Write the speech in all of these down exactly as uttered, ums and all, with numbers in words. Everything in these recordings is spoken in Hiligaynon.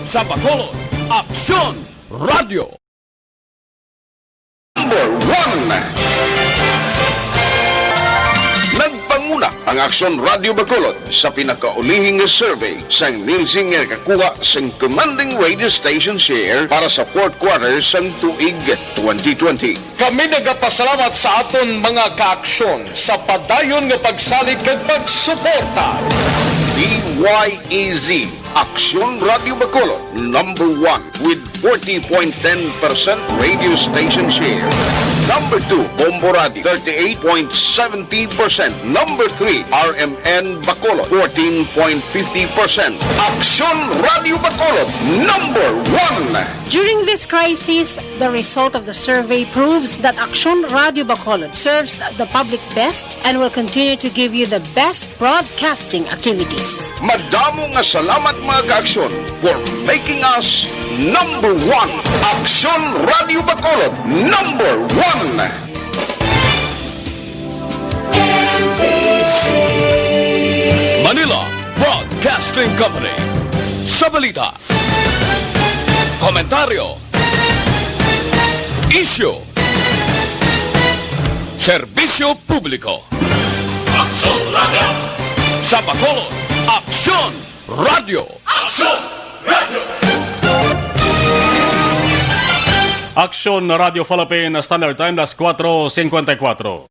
Sa Bacolod, Aksyon Radio. Number one. Nagpanguna ang Aksyon Radio Bacolod sa pinakaulihing survey sang Nielsen nga nakakuha sang commanding radio station share para sa fourth quarter sang tuig twenty twenty. Kami nagapasalamat sa aton mga kaaksyon sa padayon nga pagsalig kag pagsuporta. D Y E Z, Aksyon Radio Bacolod, number one with forty point ten percent radio station share. Number two, Bombo Radio, thirty-eight point seventy percent. Number three, R M N Bacolod, fourteen point fifty percent. Aksyon Radio Bacolod, number one. During this crisis, the result of the survey proves that Aksyon Radio Bacolod serves the public best and will continue to give you the best broadcasting activities. Madamo nga salamat, mga kaaksyon, for making us number one. Aksyon Radio Bacolod, number one. Manila Broadcasting Company. Sa balita, komentaryo, isyu, serbisyo publiko. Aksyon Radio. Sa Bacolod, Aksyon Radio. Aksyon Radio. Aksyon Radio Philippine Standard Time, las cuatro cincuenta y cuatro.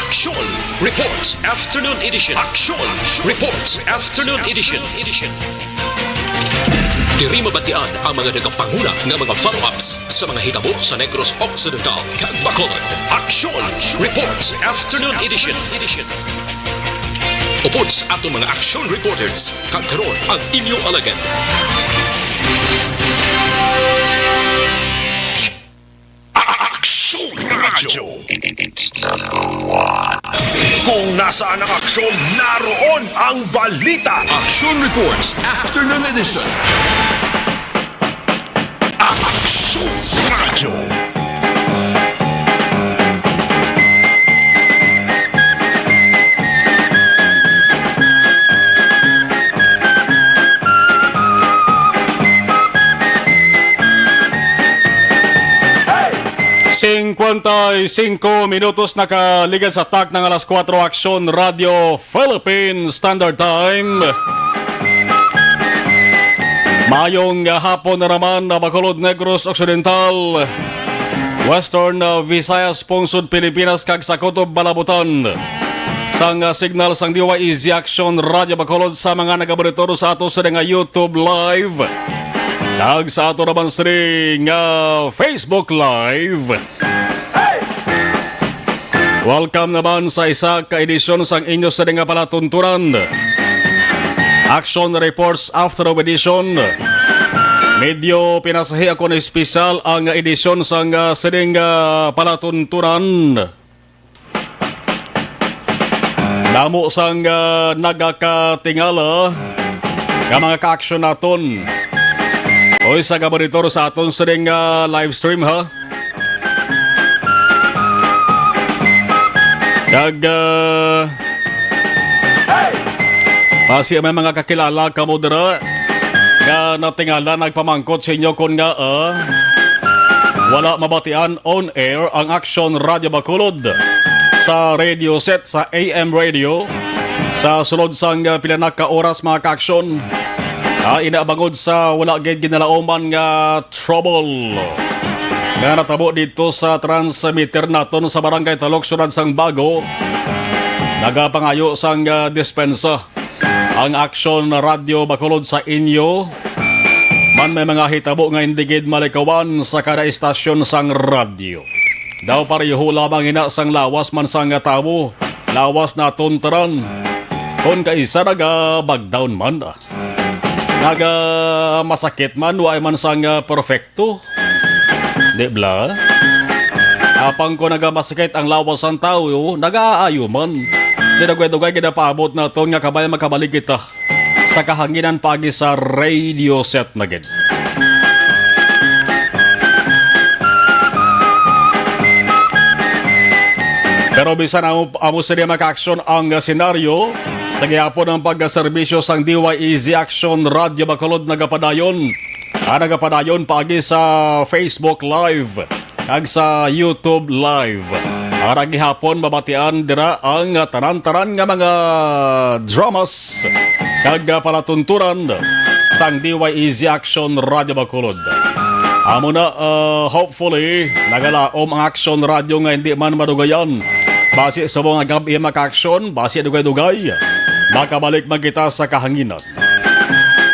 Aksyon Reports Afternoon Edition. Aksyon Reports Afternoon Edition. Diri mabatian ang mga nagapanguna nga mga follow-ups sa mga hitabo sa Negros Occidental kag Bacolod. Aksyon Reports Afternoon Edition. Upod sa aton mga aksyon reporters, kag karon ang inyo alagad. Aksyon Radyo. Kung nasaan ang aksyon, naroon ang balita. Aksyon Reports Afternoon Edition. Aksyon Radyo. Cincuenta y cinco minutos nakaligad sa tak ng alas kuwatro, Aksyon Radio Philippine Standard Time. Maayong, ah, hapon na naman, ah, Bacolod, Negros Occidental, Western, ah, Visayas, Pungsod Pilipinas, kag sa Kutob Balabutan. Sang, ah, signal sang D Y E Z Aksyon Radio Bacolod sa mga nagamonitor sa ato sa nga YouTube Live, kag sa ato naman sini nga Facebook Live. Welcome naman sa isa ka edisyon sang inyo sini nga palatuntunan, Action Reports After of Edition. Medyo pinasahi ako na espesyal ang edisyon sang, ah, sini nga palatuntunan. Damo sang, ah, nagakatingala nga mga ka-action naton. Oy, sa gabaritor sa aton sining, ah, live stream, ha? Kag, ah, basi may mga kakilala kamo dira nga natingala nagpamangkot sa inyo kon nga, ah, wala mabatian on air ang Action Radio Bacolod sa radio set sa A M radio sa sulod sang, ah, pila na ka oras, mga ka-action. Ah, ina bangod sa wala gid ginalauman nga trouble nga natabo dito sa transmitter naton sa Barangay Talok, Syudad sang Bago, nagapangayo sang, ah, dispensa ang Action Radio Bacolod sa inyo man may mga hitabo nga hindi gid malikawan sa kada istasyon sang radyo. Daw pareho lamang ina sang lawas man sang tawo, lawas naton tanan. Kon kaisa naga-bagdown man, naga masakit man, wa man sang, ah, perfecto. Di bala? Apang kon naga masakit ang lawas sang tawo, nagaayo man. Di dugay-dugay ginapaabot naton nga kabay makabalik kita sa kahanginan paagi sa radio set na gid. Pero bisan amo, amo sini, mga ka-aksyon, ang senaryo, sa gihapon ang pagserbisyo sang D Y E Z Action Radio Bacolod nagapadayon. Ah, nagapadayon paagi sa Facebook Live kag sa YouTube Live. Para gihapon mabatian dira ang tanan-tanan nga mga dramas kag palatunturan sang D Y E Z Action Radio Bacolod. Amo na, uh, hopefully, nagalaom ang Action Radio nga hindi man madugayan. Basi subong nga gab-i, mga ka-aksyon, basi dugay-dugay, makabalik man kita sa kahanginan.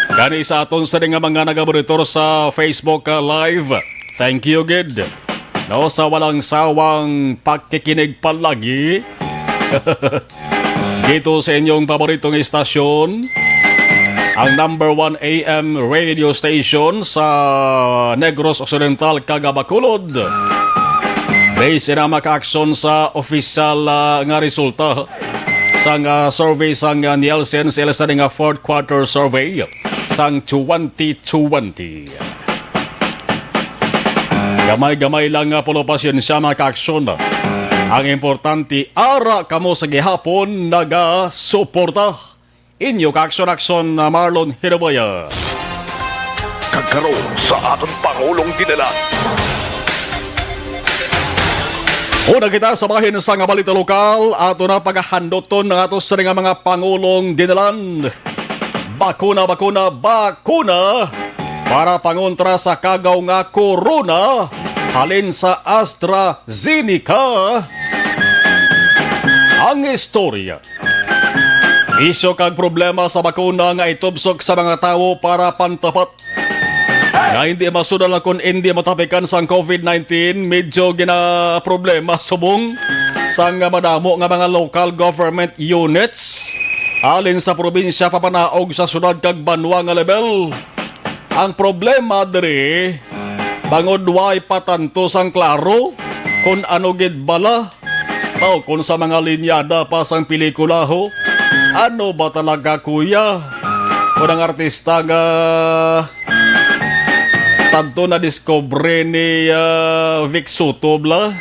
Gani sa aton sa nga mga nagamonitor sa Facebook, uh, Live, thank you gid, no, sa walang sawang pakikinig palagi dito sa inyong paboritong istasyon, ang number one A M radio station sa Negros Occidental kag Bacolod. Base na, mga ka-aksyon, sa official, ah, nga resulta sang, ah, survey sang, ah, Nielsen sa ila sa nga fourth quarter survey sang twenty twenty. Gamay-gamay lang nga pulo pasyensya, mga ka-aksyon. Ang importante, ara kamo sa gihapon nagasuporta. Inyo ka-aksyon-aksyon na Marlon Hinabaya. Kag karon sa aton Pangulong Dinalan. Una kita sa bahin sa nga balita lokal, ato na pagahandoton ang ato sa nga mga pangulong dinalan. Bakuna, bakuna, bakuna para pangontra sa kagaw nga corona halin sa AstraZeneca. Ang istorya. Isyu kag problema sa bakuna nga itubsok sa mga tawo para pantapat nga hindi masudal na kon hindi matapikan sang COVID nineteen, medyo ginaproblema subong sang madamo nga mga local government units halin sa probinsya papanaog sa syudad kag banwa nga level. Ang problema diri, bangod way pa tanto sang klaro kon ano gid bala, mao kon sa mga linyada pa sang pelikula, ho. Ano ba talaga, kuya? Kon ang artista nga sadto na-discover ni, ah, Vic Soto, bala.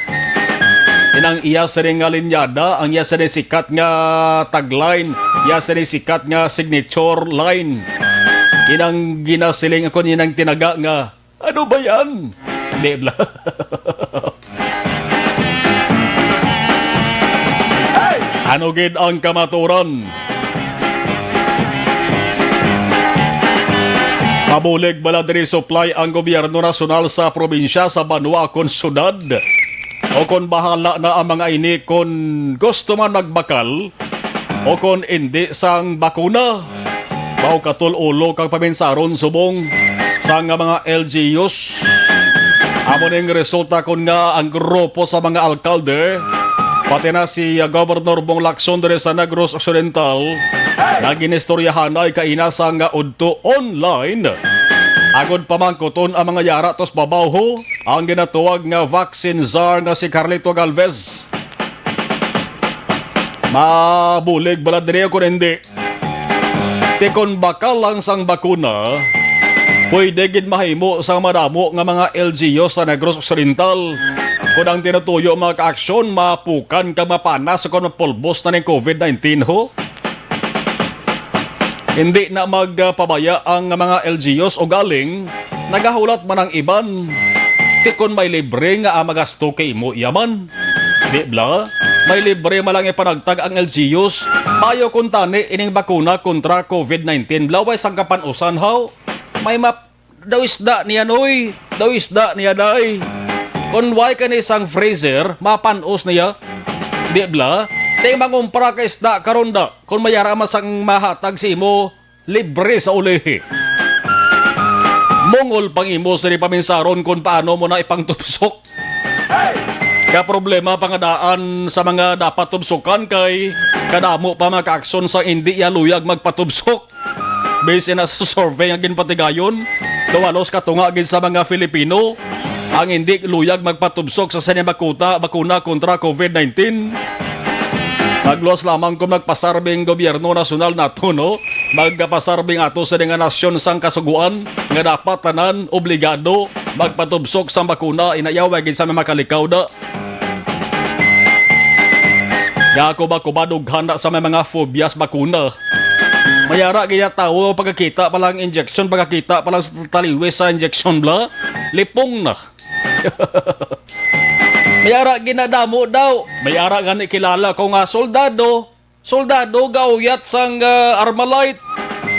Inang iya sini nga linyada, ang iya sini sikat nga tagline, iya sini sikat nga signature line. Inang ginasiling ako, inang tinaga nga, "Ano ba yan?" Di bala. Ano gid ang kamaturan? Mabulig bala diri supply ang gobyerno nasyonal sa probinsya, sa banwa kon syudad? O kon bahala na ang mga ini kon gusto man magbakal o kon indi sang bakuna? Mao katul-ulo kag paminsaron subong sang mga L G Us. Amo ning resulta kon nga ang grupo sa mga alkalde, pati na si, ah, Governor Bong Lacson diri sa Negros Occidental, nga ginistoryahanay kaina sang udto online agod pamangkuton ang mga yara tus babaw, ho, ang ginatuwag nga vaccine czar nga si Carlito Galvez. Mabulig bala diri o kon hindi? Ti kon bakal lang sang bakuna, pwede gid mahimo sang madamo nga mga L G U sa Negros Occidental. Kon ang tinutuyo, mga kaaksyon, mapukan kag mapanas kon mapulbos na ning COVID nineteen, ho. Hindi na magpabaya ang mga L G Us, ugaling nagahulat man ang iban. Ti kon may libre nga, ah, magasto kay imo iya man. Di bala? May libre man lang ipanagtag ang L G Us. Maayo kuntani ining bakuna kontra COVID nineteen. Bala, way sang kapan-usan, haw? May map-, daw isda niya, noy. Daw isda niya, day. Kon way kani sang freezer, mapan-os niya. Di bala? Ti mangumpra ka isda karon da. Kon may ara man sang mahatag sa imo, libre sa ulihi. Mungol pang imo sini paminsaron kon paano mo na ipangtupsok. Nga problema pa nga daan sa mga dapat tubsukan kay kadamo pa mga kaaksyon sa hindi ya luyag magpatubsok. Base na sa survey nga ginpatigayon, daw halos katunga gid sa mga Filipino ang hindi luyag magpatubsok sa sini bakuna, bakuna kontra COVID nineteen. Nagluwas lamang kung magpasarbing gobyerno nasyonal nato, no? Magpasarbing ato sa nga nasyon sang kasuguan nga dapat tanan obligado magpatubsok sang bakuna, inayaway gid sa mga makalikaw da. Nga ako ba, kuba, dughan na sa may mga phobias bakuna. Mayara gid ya tawo, pagkakita pa lang injection, pagkakita pa lang sa taliwis sa injection, bla, lipong na. Mayara ginadamo daw. Mayara gani kilala ko nga soldado. Soldado gauyat sang, ah, Armalite.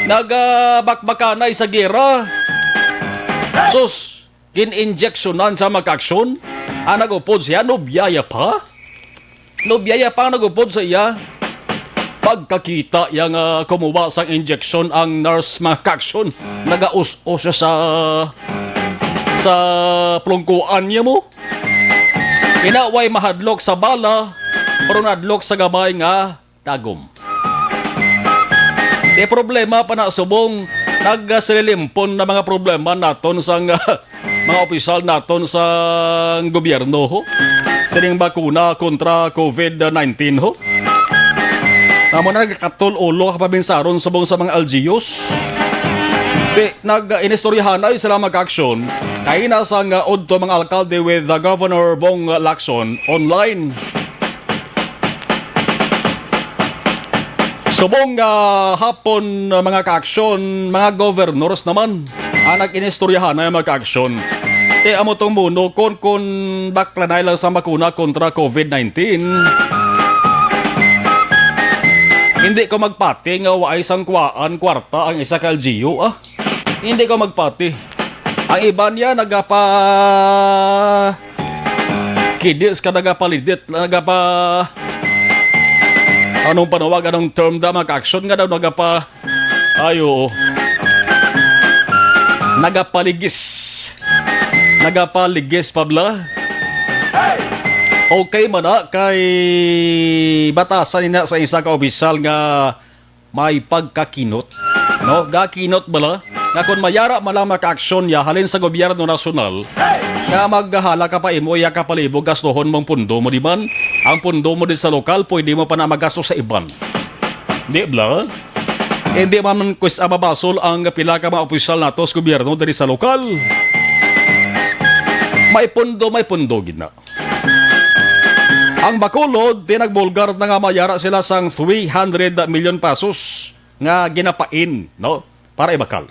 Nagabakbakanay sa gera. Sus, gin-injeksyonan sa mga kaaksyon. Ang nagupod siya, nobya ya pa. Nobya ya pa ang nagupod sa iya. Pagkakita ya nga kumuha sang injection ang nurse, mga kaaksyon, nagaus-os siya sa, sa plungkuan niya mo. Inaway mahadlok sa bala, pero nadlok sa gamay nga dagom. Di problema pa na subong nagsililimpon na mga problema naton sang mga opisyal naton sa gobyerno, ho. Sining bakuna kontra COVID nineteen, ho. Amo na nagkatol ulo ka pabinsaron subong sa mga L G Us. Di, nag-inistoryahanay sila mag-aksyon. Kaina sang, uh, udto mga alkalde with, uh, Governor Bong Lacson online. Subong nga hapon, uh, mga kaaksyon, mga governors naman ang nag-inistoryahanay, mga kaaksyon. Ti amo tong muno kon, kon baklanay lang sa bakuna kontra COVID nineteen. Hindi ko magpati nga waay sang kuwaan kwarta ang isa ka L G U, ah. Hindi ko magpati. Ang iban niya nagapa kidis ka, nagapalidit, nagapa, anong panawag, anong term da, mga action nga daw nagapa, ay, oo. Nagapaligis. Nagapaligis, pabla. Okay man na kay batasan nina sa isa ka opisyal nga may pagkakinot, no? Gakinot bala nga kon mayara man lang makaaksyon ya halin sa gobyerno nasyonal, nga maghala ka pa imo ya kapalibog gastuhon mong pundo mo, di man? Ang pundo mo di sa lokal, pwede mo pa na magasto sa iban. Di bala? Hindi man kus-, ah, mabasol ang pila ka mga opisyal nato sa gobyerno diri sa lokal. May pundo, may pundo gid na. Ang Bacolod, tinagbulgar na nga mayara sila sang three hundred million pesos nga ginapain, no? Para ibakal.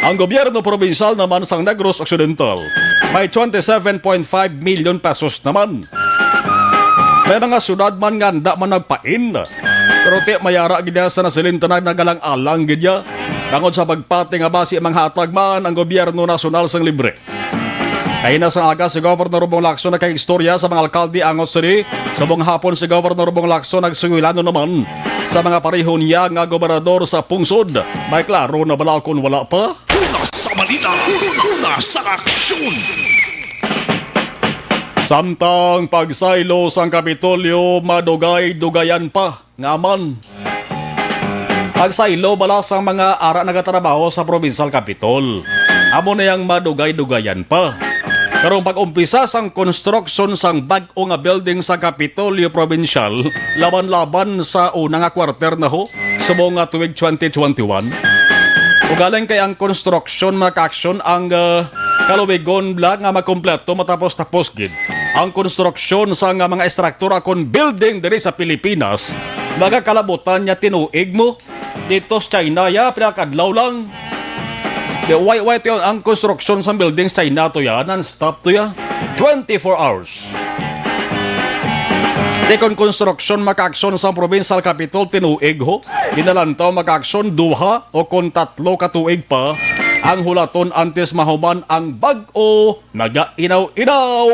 Ang gobyerno probinsyal naman sang Negros Occidental, may twenty-seven point five million pesos naman. May mga syudad man nga anda man nagpain. Pero ti mayara gid sa nasilintanan nagalang-alang gid ya. Tungod sa pagpati nga basi manghatag man ang gobyerno nasyonal sang libre. Kaina sang aga, si Governor Bong Lacson nakag-istorya sa mga alkalde angot sini. Subong hapon, si Governor Bong Lacson nagsungilanon naman sa mga pareho niya nga gobernador sa pungsod. May klaro na bala kon wala pa? Una sa balita, una sa aksyon. Samtang pagsaylo sang Kapitolyo, madugay-dugayan pa. Nga man, pagsaylo bala sang mga ara nagatrabaho sa provincial capitol. Amo na yang madugay-dugayan pa. Karong pag-umpisa sang konstruksyon sang bag-o nga building sa Kapitolyo Provincial, laban-laban sa una nga kwarter na ho, subong nga tuig twenty twenty-one. Ugaling kay ang konstruksyon, mga kaaksyon, ang, ah, kaluwigon bala nga makompleto matapos-tapos gid ang konstruksyon sa nga mga estruktura kon building diri sa Pilipinas, nagakalabutan niya tinuig mo. Dito sa China, ya, pila ka adlaw lang. Di, why, why to yun? Ang konstruksyon sa building sa China to ya, non-stop to ya. Twenty-four hours. Di kon konstruksyon makaaksyon sa provincial capital, tinuig ho. Ginalantaw makaaksyon duha o kon tatlo ka tuig pa ang hulaton antes mahuman ang bag-o nagainaw-inaw,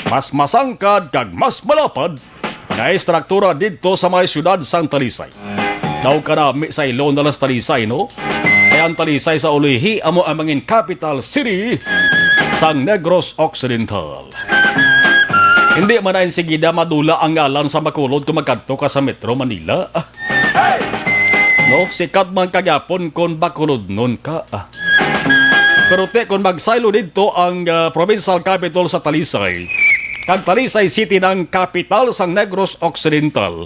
mas masangkad kag mas malapad nga estruktura didto sa may siyudad sang Talisay. Daw kanami sa ilo na lang sa Talisay, no? Kay ang Talisay sa ulihi amo ang mangin capital city sang Negros Occidental. Hindi man na insigida madula ang ngalan sa Bacolod kung magkadto ka sa Metro Manila. No, sikat man kagapon kung Bacolodnon ka. Pero ti, kung magsaylo didto ang, ah, provincial capital sa Talisay, kag Talisay City na ang kapital sang Negros Occidental,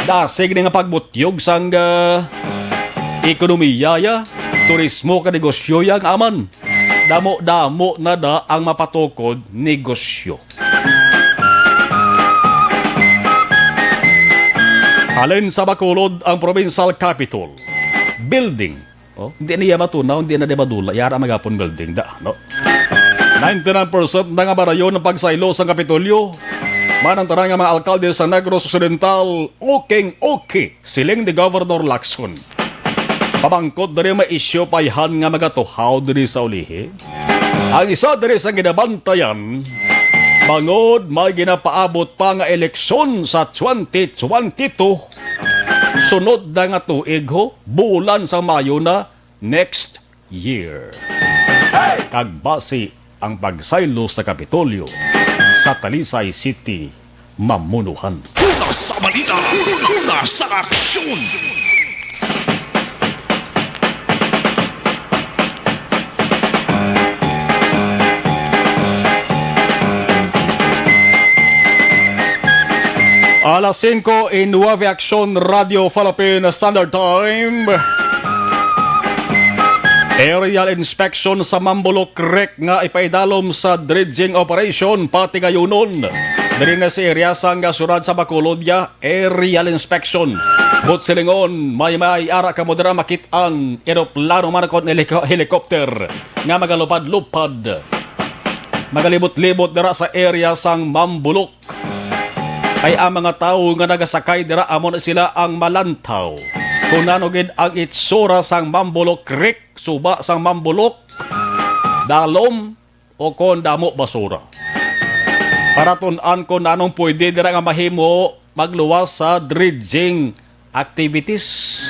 dasig ni nga pagbutyog sang, ah, ekonomiya ya, turismo ka negosyo ya nga aman. Damo-damo na da ang mapatukod negosyo. Halin sa Bacolod ang provincial capital. Building. Oh, hindi niya matunaw, hindi na di madula. Yara magapon building da, no? Ninety-nine percent na nga marayon ang pagsaylo sa Kapitolyo. Man ang tanan nga mga alkalde sa Negros Occidental, okay-okay, siling ni Governor Lacson. Pamangkot diri may isyu payhan nga magatuhaw diri sa ulihi. Ang isa diri sa ginabantayan, bangod may ginapaabot pa nga eleksyon sa twenty twenty-two, sunod na nga tuig ho, bulan sa Mayo na next year. Kag basi ang pagsaylo sa Kapitolyo sa Talisay City, mamunuhan. Una sa balita, una sa aksyon. Alas singko y nuebe, Aksyon Radio Philippine Standard Time. Aerial inspection sa Mambulok Creek nga ipaidalom sa dredging operation patigayunon. Diri na sa area sang syudad sa Bacolod ya, aerial inspection. But silingon, may, may ara kamo dira makit-an eroplano man kon heliko-, helicopter nga magalupad-lupad, magalibot-libot dira sa area sang Mambulok. Kay ang mga tawo nga nagasakay dira, amo na sila ang malantaw kung ano gid ang itsura sang Mambulok Creek, suba sang Mambulok, dalom, o kon damo basura. Para tun-an kung anong pwede dira nga mahimo magluwas sa dredging activities.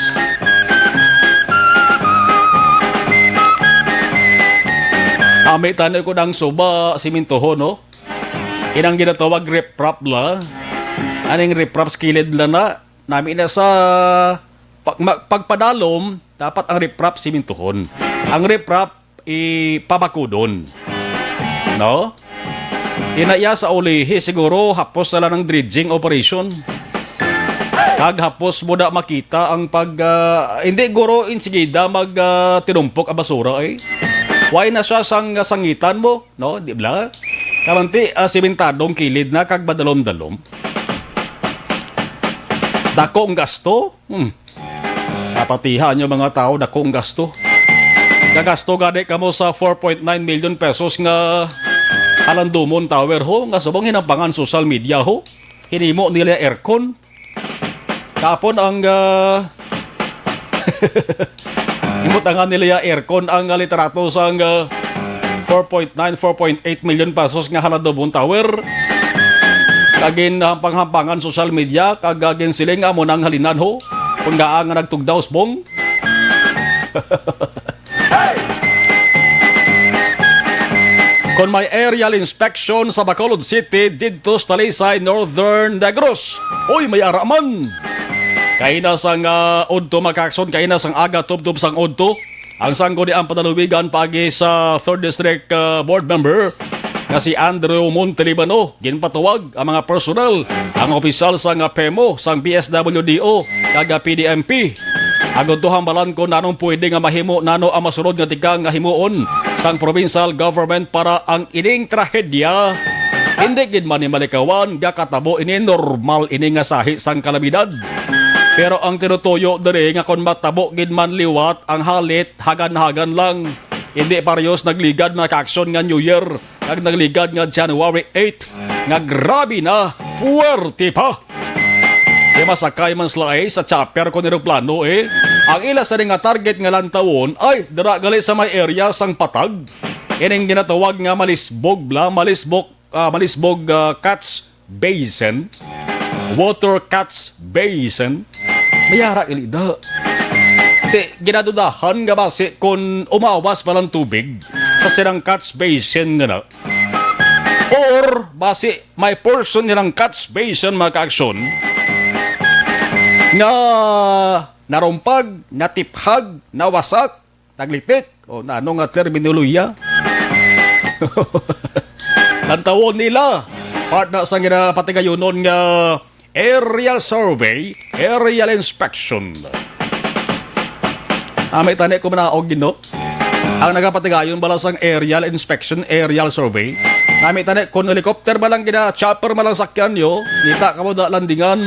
Ami tani ko ng suba, simintuhon, no? Inang ginatawag riprap la. Aning riprap sa kilid la na. Nami na sa pag-, ma-, pagpadalom, dapat ang riprap simintuhon. Ang riprap ipabakudon. No? Inaya sa ulihi, siguro hapos na lang ang dredging operation. Kag hapos mo na makita ang pag, ah, hindi guro insigida mag, ah, tinumpok ang basura, eh. Why na siya sang sangitan mo, no? Di ba? Kamanti, ah, simentadong kilid na kag madalom-dalom. Dako ang gasto? Hmm. Napatihan yung mga tao, dako ang gasto. Gagasto gani kamo sa four point nine million pesos nga Alandomon Tower, ho, nga subong hinampangan social media, ho. Hinimo nila aircon. Kapon ang, ah, imutangan nila ya aircon ang, ah, litrato sang, ah, four point nine, four point eight million pesos nga Halandubon Tower. Kag ginhampang-hampangan social media, kag, ah, ginsiling nga amo nang halinan ho. Kung gaan nga nagtugdaw, sbong. Kon may aerial inspection sa Bacolod City didto sa Talisay, Northern Negros, uy, may ara man. Kaina sang, ah, udto, mga kaakson, kaina sang aga tubtob sang udto, ang sangguniang panaluwigan paagi sa Third District, ah, Board Member nga si Andrew Montelibano, ginpatuwag ang mga personal, ang opisyal sang, ah, PEMO, sang P S W D O, kag, ah, P D M P. Agud to hambalan kon nanong pwede nga mahimo nano ang masunod nga tikang nga himuon sang provincial government para ang ining trahedya. Hindi gid man ni malikawan nga katabo ini, normal ini nga sahi sang kalamidad. Pero ang tinutuyo diri nga kon matabo gid man liwat ang halit, hagan-hagan lang. Hindi parehos nagligad, mga kaaksyon, nga New Year kag nagligad nga January eight, nga grabe na, puwerte pa. Kay masakay man sila, eh, sa chopper kon eroplano, eh. Ang ila sa nga target nga lantawon ay dira gali sa may area sang Patag. Ining ginatawag nga Malisbog bla, Malisbog, ah, Malisbog, ah, Catch Basin, Water Catch Basin. Mayara gali da. Ti, ginadudahan nga basi kon umawas pa lang tubig sa silang catch basin nga na. Or basi may portion nilang catch basin, mga kaaksyon, nga narumpag, natiphag, nawasak, naglitik, o nano nga terminolohiya. Lantawon nila, part na sa ginapatigayonon nga area survey, aerial inspection. Nami tani ko manaog, Ginoo. Ang nagapatigayon bala sang aerial inspection, aerial survey. Nami tani kung helicopter man lang gina, chopper man lang sakyan nyo, kita ka mo da landingan,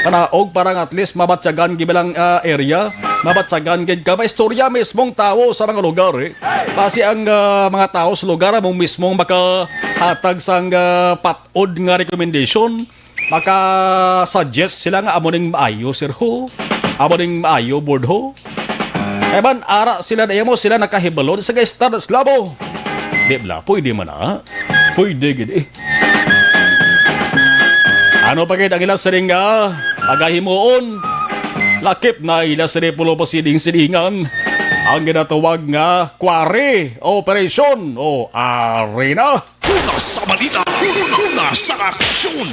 panaog para nga at least mabatyagan gid lang, ah, area, mabatyagan gid ka. Maistorya mismong tawo sa mga lugar, eh. Basi ang, ah, mga tawo sa lugar amo mismong makahatag sang, ah, pat-od nga recommendation. Maka-suggest sila nga, "Amo ning maayo, sir, ho. Amo ning maayo, board, ho." Kay man, ara sila na imo, sila nakahibalon. Sige, start, slabo. Di bala, pwede man na. Pwede gid, eh. Ano pa gid ang ila siring nga pagahimuon? Lakip na ila sini pulo pa siding-sidingan ang ginatawag nga quarry operation o arena. Una sa balita, una sa aksyon.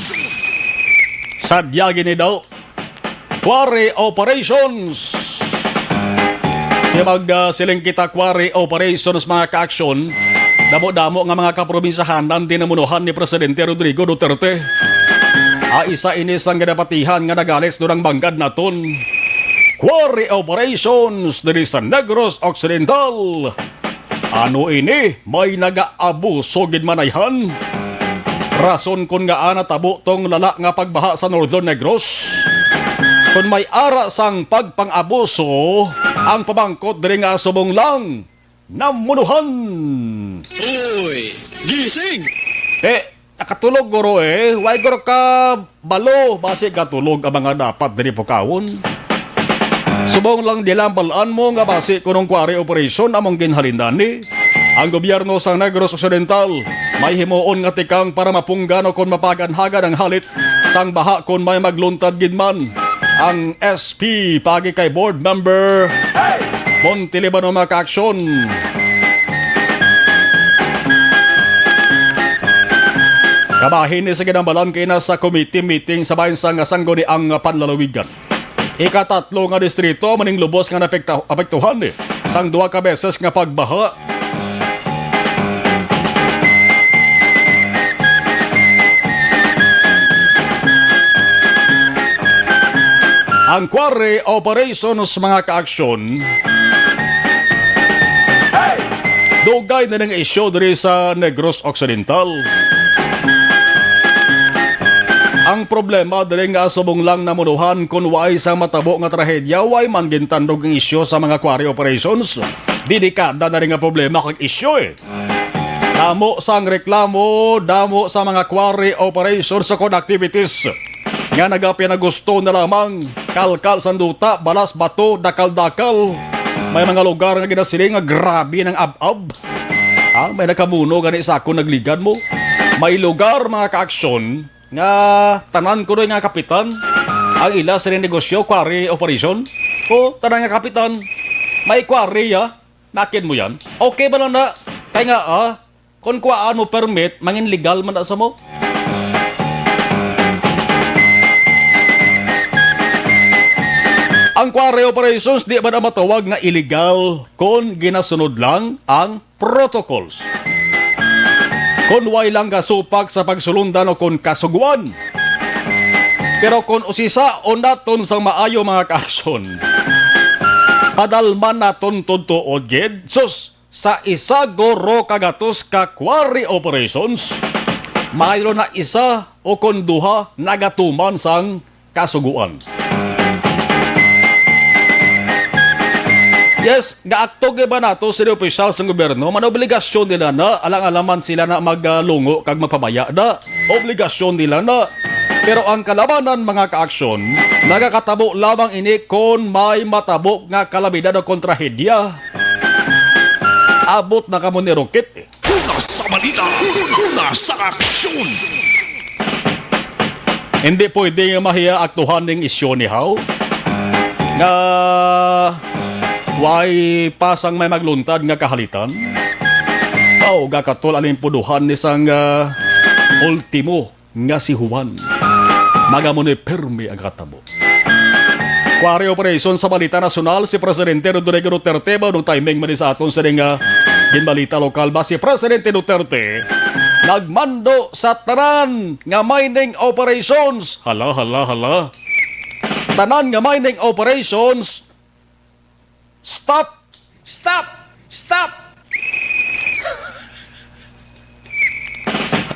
Sadya gini daw, quarry operations. Di mag, ah, siling kita quarry operations, mga kaaksyon. Damo-damo nga mga kaprobinsyahanan din namunuhan ni Presidente Rodrigo Duterte. Ah, isa ini sang ginapatihan nga nagalis dunang banggad naton. Quarry operations diri sa Negros Occidental. Ano ini? May nagaabuso gid manayhan? Rason kon ngaa natabo tong lala nga pagbaha sa Northern Negros? Kon may ara sang pagpang-abuso, ang pamangkot diri nga subong lang namunuhan. Uy, gising! Eh, Nakatulog, guro, eh. Way guro ka balo, basi katulog ang mga dapat diri pukawon. Subong lang di lang balaan mo nga basi kunong quarry operation among ginhalinan ni ang gobyerno sa Negros Occidental. May himuon nga tikang para mapunggan o kon mapaganhagan ang halit sang baha kon may magluntad gid man. Ang S P paagi kay Board Member Monte Libano, mga kaaksyon. Kabahin ni sa ginambalan kay na sa committee meeting sa bahin sang Sangguniang Panlalawigan. Ikatatlo nga distrito maning lubos nga napekta-, apektuhan ni sang duha ka beses nga pagbaha. Ang quarry operations, mga kaaksyon, dugay na ning isyu diri sa Negros Occidental. Ang problema diri nga subong lang namunuhan kun way sa matabo nga trahedya, way man gintandog ang isyu sa mga quarry operations. Delikada na rin nga problema kag isyu, eh. Damo sang reklamo, damo sa mga quarry operations o kon activities nga nagapinagusto na lamang, kalkal sang duta, balas, bato, dakal-dakal. May mga lugar nga ginasiling nga grabe nang ab-ab. Ah, may nakamuno gani sa akon nagligad mo. May lugar, mga kaaksyon, nga tanan kuno nga kapitan ang ila sa negosyo, quarry operation. O, tanan nga kapitan, may quarry, ah. Nakit mo yan? Okay ba lang na? Kay nga, ah, kung kuhaan mo permit, mangin legal man na sa mo. Ang quarry operations, di ba na matawag nga illegal kung ginasunod lang ang protocols? Kung way lang kasupak sa pagsulundan o kung kasuguan. Pero kung usisaon naton sang maayo, mga kaaksyon, padalman naton tuod-tuod gid. Sus, sa isa guro ka gatos ka quarry operations, mayroon na isa o kon duha nagatuman sang kasugoan. Yes, gaakto gyud ba nato sila opisyal sa gobyerno? Man obligasyon nila na, alang-alang man sila na maglungo kag magpabaya na. Obligasyon nila na. Pero ang kalabanan, mga kaaksyon, nagakatabo lamang ini kon may matabo nga kalamidad o kon trahedya. Abot na kamo ni Roquete. Una sa balita, una sa aksyon. Hindi pwede nga mahiya aktuhan ning isyu ni How nga way pasang may magluntad nga kahalitan. Mao ga katol aning puduhan ni sang, ah, Ultimo nga si Juan. Mga amo ni pirmi ang katabo. Quarry operation sa balita nasyonal, si Presidente Rodrigo Duterte, mao nung timing man sa aton sini nga ginbalita lokal ba, si Presidente Duterte nagmando sa tanan nga mining operations. Hala, hala, hala. Tanan nga mining operations, stop. Stop! Stop!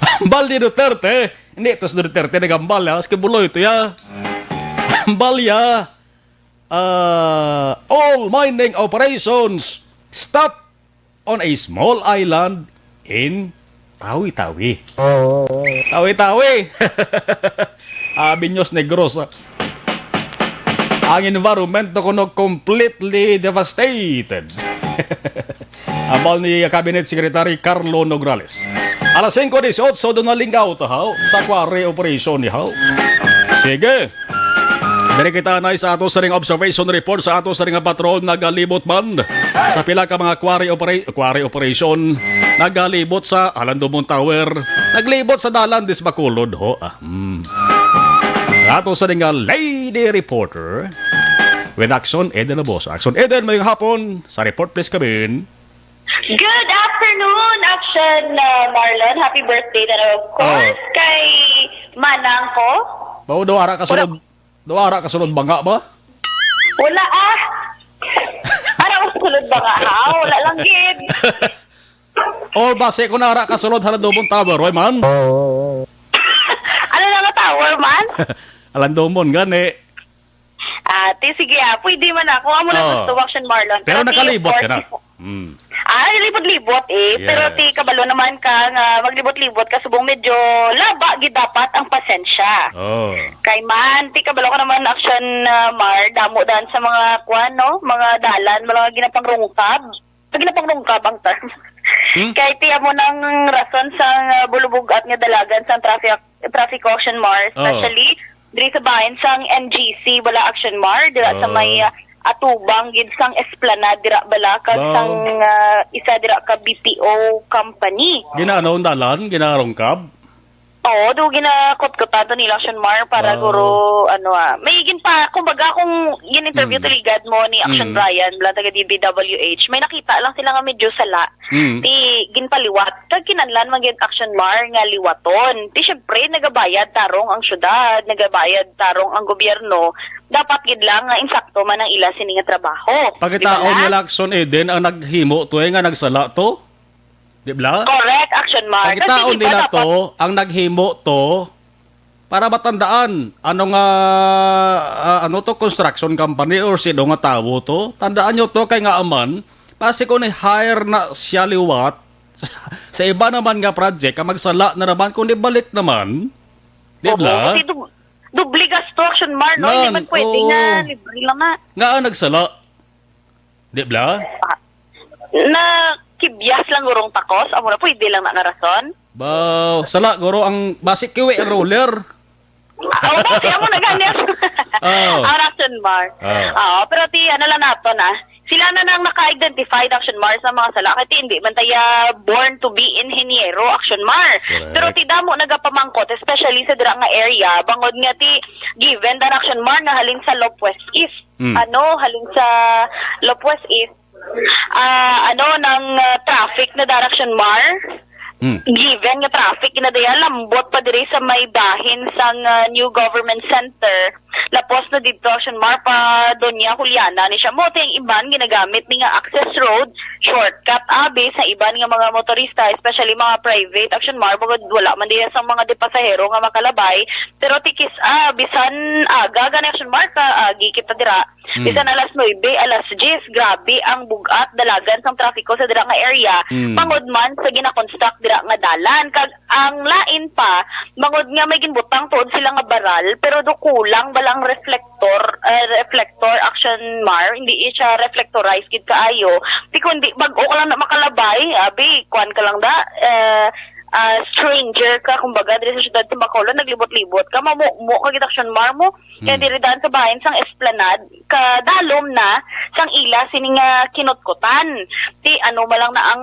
Hambal ni Duterte. Hindi, to si Duterte nagambal, ha? Si Kibuloy to, ya. Hambal, ya. Ah, all mining operations stop on a small island in Tawi-Tawi. Tawi-Tawi. Ah, Binyos Negros, ah. Ang environment kuno completely devastated. Hambal ni Cabinet Secretary Carlo Nograles. Alas singko dieciocho, doon na lingaw ta, haw, sa quarry operation ni haw. Sige. Diri kita anay sa ato sa ring observation report sa ato sa ring patrol nagalibot man sa pila ka mga quarry opera-, quarry operation nagalibot sa Alandumon Tower, naglibot sa dalan dis Bacolod ho. Ah, hmm. Ato sa ring lady reporter with Action Eden Laboso. Action Eden, mayong hapon. Sa report, please, kabin. Good afternoon, Action, uh, Marlon. Happy birthday na naman, of course, Oh. kay Manang ko. Mao daw ara ka Wala. sulod, daw ara ka sulod banga ba? Wala, ah. Ara ko sulod banga, ha? Wala lang, gid. Or base ko na ara ka sulod Halandumon Tower, oy man? Ano lang nga tower man? Halandumon, gani. Ah, ti, sige, ah, pwede man ako. Amo na Oh. gusto, Action Marlon. Pero Pero ti, of nakalibot ka course, na. Mm. Ah, libot-libot eh. Pero Yes. ti, kabalo naman ka nga maglibot-libot ka subong medyo laba gid dapat ang pasensya. Oh. Kay man, ti, kabalo ka naman, Action, ah, Mar, damo dan sa mga kuan, no? Mga dalan, mga ginapangrungkab. Pag ginapangrungkab ang term. Hmm? Kay ti, amo nang rason sang, ah, bulubugat nga dalagan sang traffic, traffic, Action Mar, Oh. especially diri sa bahin sang N G C, bala, Action Mar, dira sa Oh. may, ah, atubang gid sang Esplanade, dira bala, kag Wow. sang, ah, isa dira ka B P O company. Ginaano ang dalan? Ginarungkab? Oo, do ginakutkutan to nila, Action Mar, para Wow. guro, ano, ah, may ginpa-, kumbaga, kung gin-interview Mm. to ligad mo ni Action Mm. Brian, bala, taga D P W H, may nakita lang sila nga medyo sala. Mm. Ti ginpaliwat. Kag kinahanglan man gyud, Action Mar, nga liwaton. Ti syempre, nagabayad tarong ang syudad, nagabayad tarong ang gobyerno. Dapat gid lang nga insakto man ang ila sini nga trabaho. Pagitaon Di ba nila, lang? Action Eden, ang naghimo to, eh, nga nagsala to? Di ba? Correct, Action Mar. Kasi Pagitaon di ba nila dapat to, ang naghimo to, para matandaan, ano nga, ah, ano to, construction company or sino nga tawo to? Tandaan nyo to, kay nga aman, basi ko ni-hire na siya liwat sa iba naman nga project, ang magsala na naman, kung nibalik naman. Di Oo, ba? Kasi dub-, doble gasto, Action Mar, no? Hindi Man, man pwede oo. nga libre lang na. Nga ang nagsala. Di ba? Ah, na kibyas lang gurong takos, amo na pwede lang na nga rason. Ba, sala, guro, ang basic kiwi ang roller. Ah, oh, dati, amo na gani. Oh. Ang Action Mar. Oh. Oo, pero ti, ano lang nato na, sila na nang naka-identify, Action Mar, sa mga sala. Kaya ti, hindi man taya born to be inhenyero, Action Mar. Correct. Pero ti, damo nagapamangkot, especially sa dira nga area, bangod nga ti, given the Action Mar nga halin sa Lop West East. Mm. Ano, halin sa Lop West East, ah, ano, nang, ah, traffic na direction, Mar? Mm. Given nga traffic na daya, lambot pa diri sa may bahin sang, ah, New Government Center. Lapos na didto, Action Mar, pa Doña Juliana ni siya. Mo, ti ang iban ginagamit ni nga access road, shortcut, abi, sa iban nga mga motorista, especially mga private, Action Mar, bukod wala man diya sa mga di pasahero nga makalabay. Pero tikis, ah, bisan aga, gani, Action Mar, ka, agi kita dira. Mm. Bisan alas nuebe, alas diyes, grabe ang bug-at, dalagan sang trapiko sa dira nga area. Mm. Bangod man sa gina-construct dira nga dalan. Kag ang lain pa, bangod nga may ginbutang tuod sila nga baral, pero do kulang bala ang reflector, eh, reflector, Action Mar, hindi siya reflectorized gid kaayo. Ti kundi bag-o ka lang na makalabay, abi, kuan ka lang da, eh, ah, stranger ka, kumbaga, diri sa siyudad sa Bacolod, naglibot-libot ka, mamumo ka gid, Action Mar, mo. Kaya Hmm. diri daan sa bahin sang Esplanade, kadalom na sang ila sini nga kinutkutan. Ti ano man lang na ang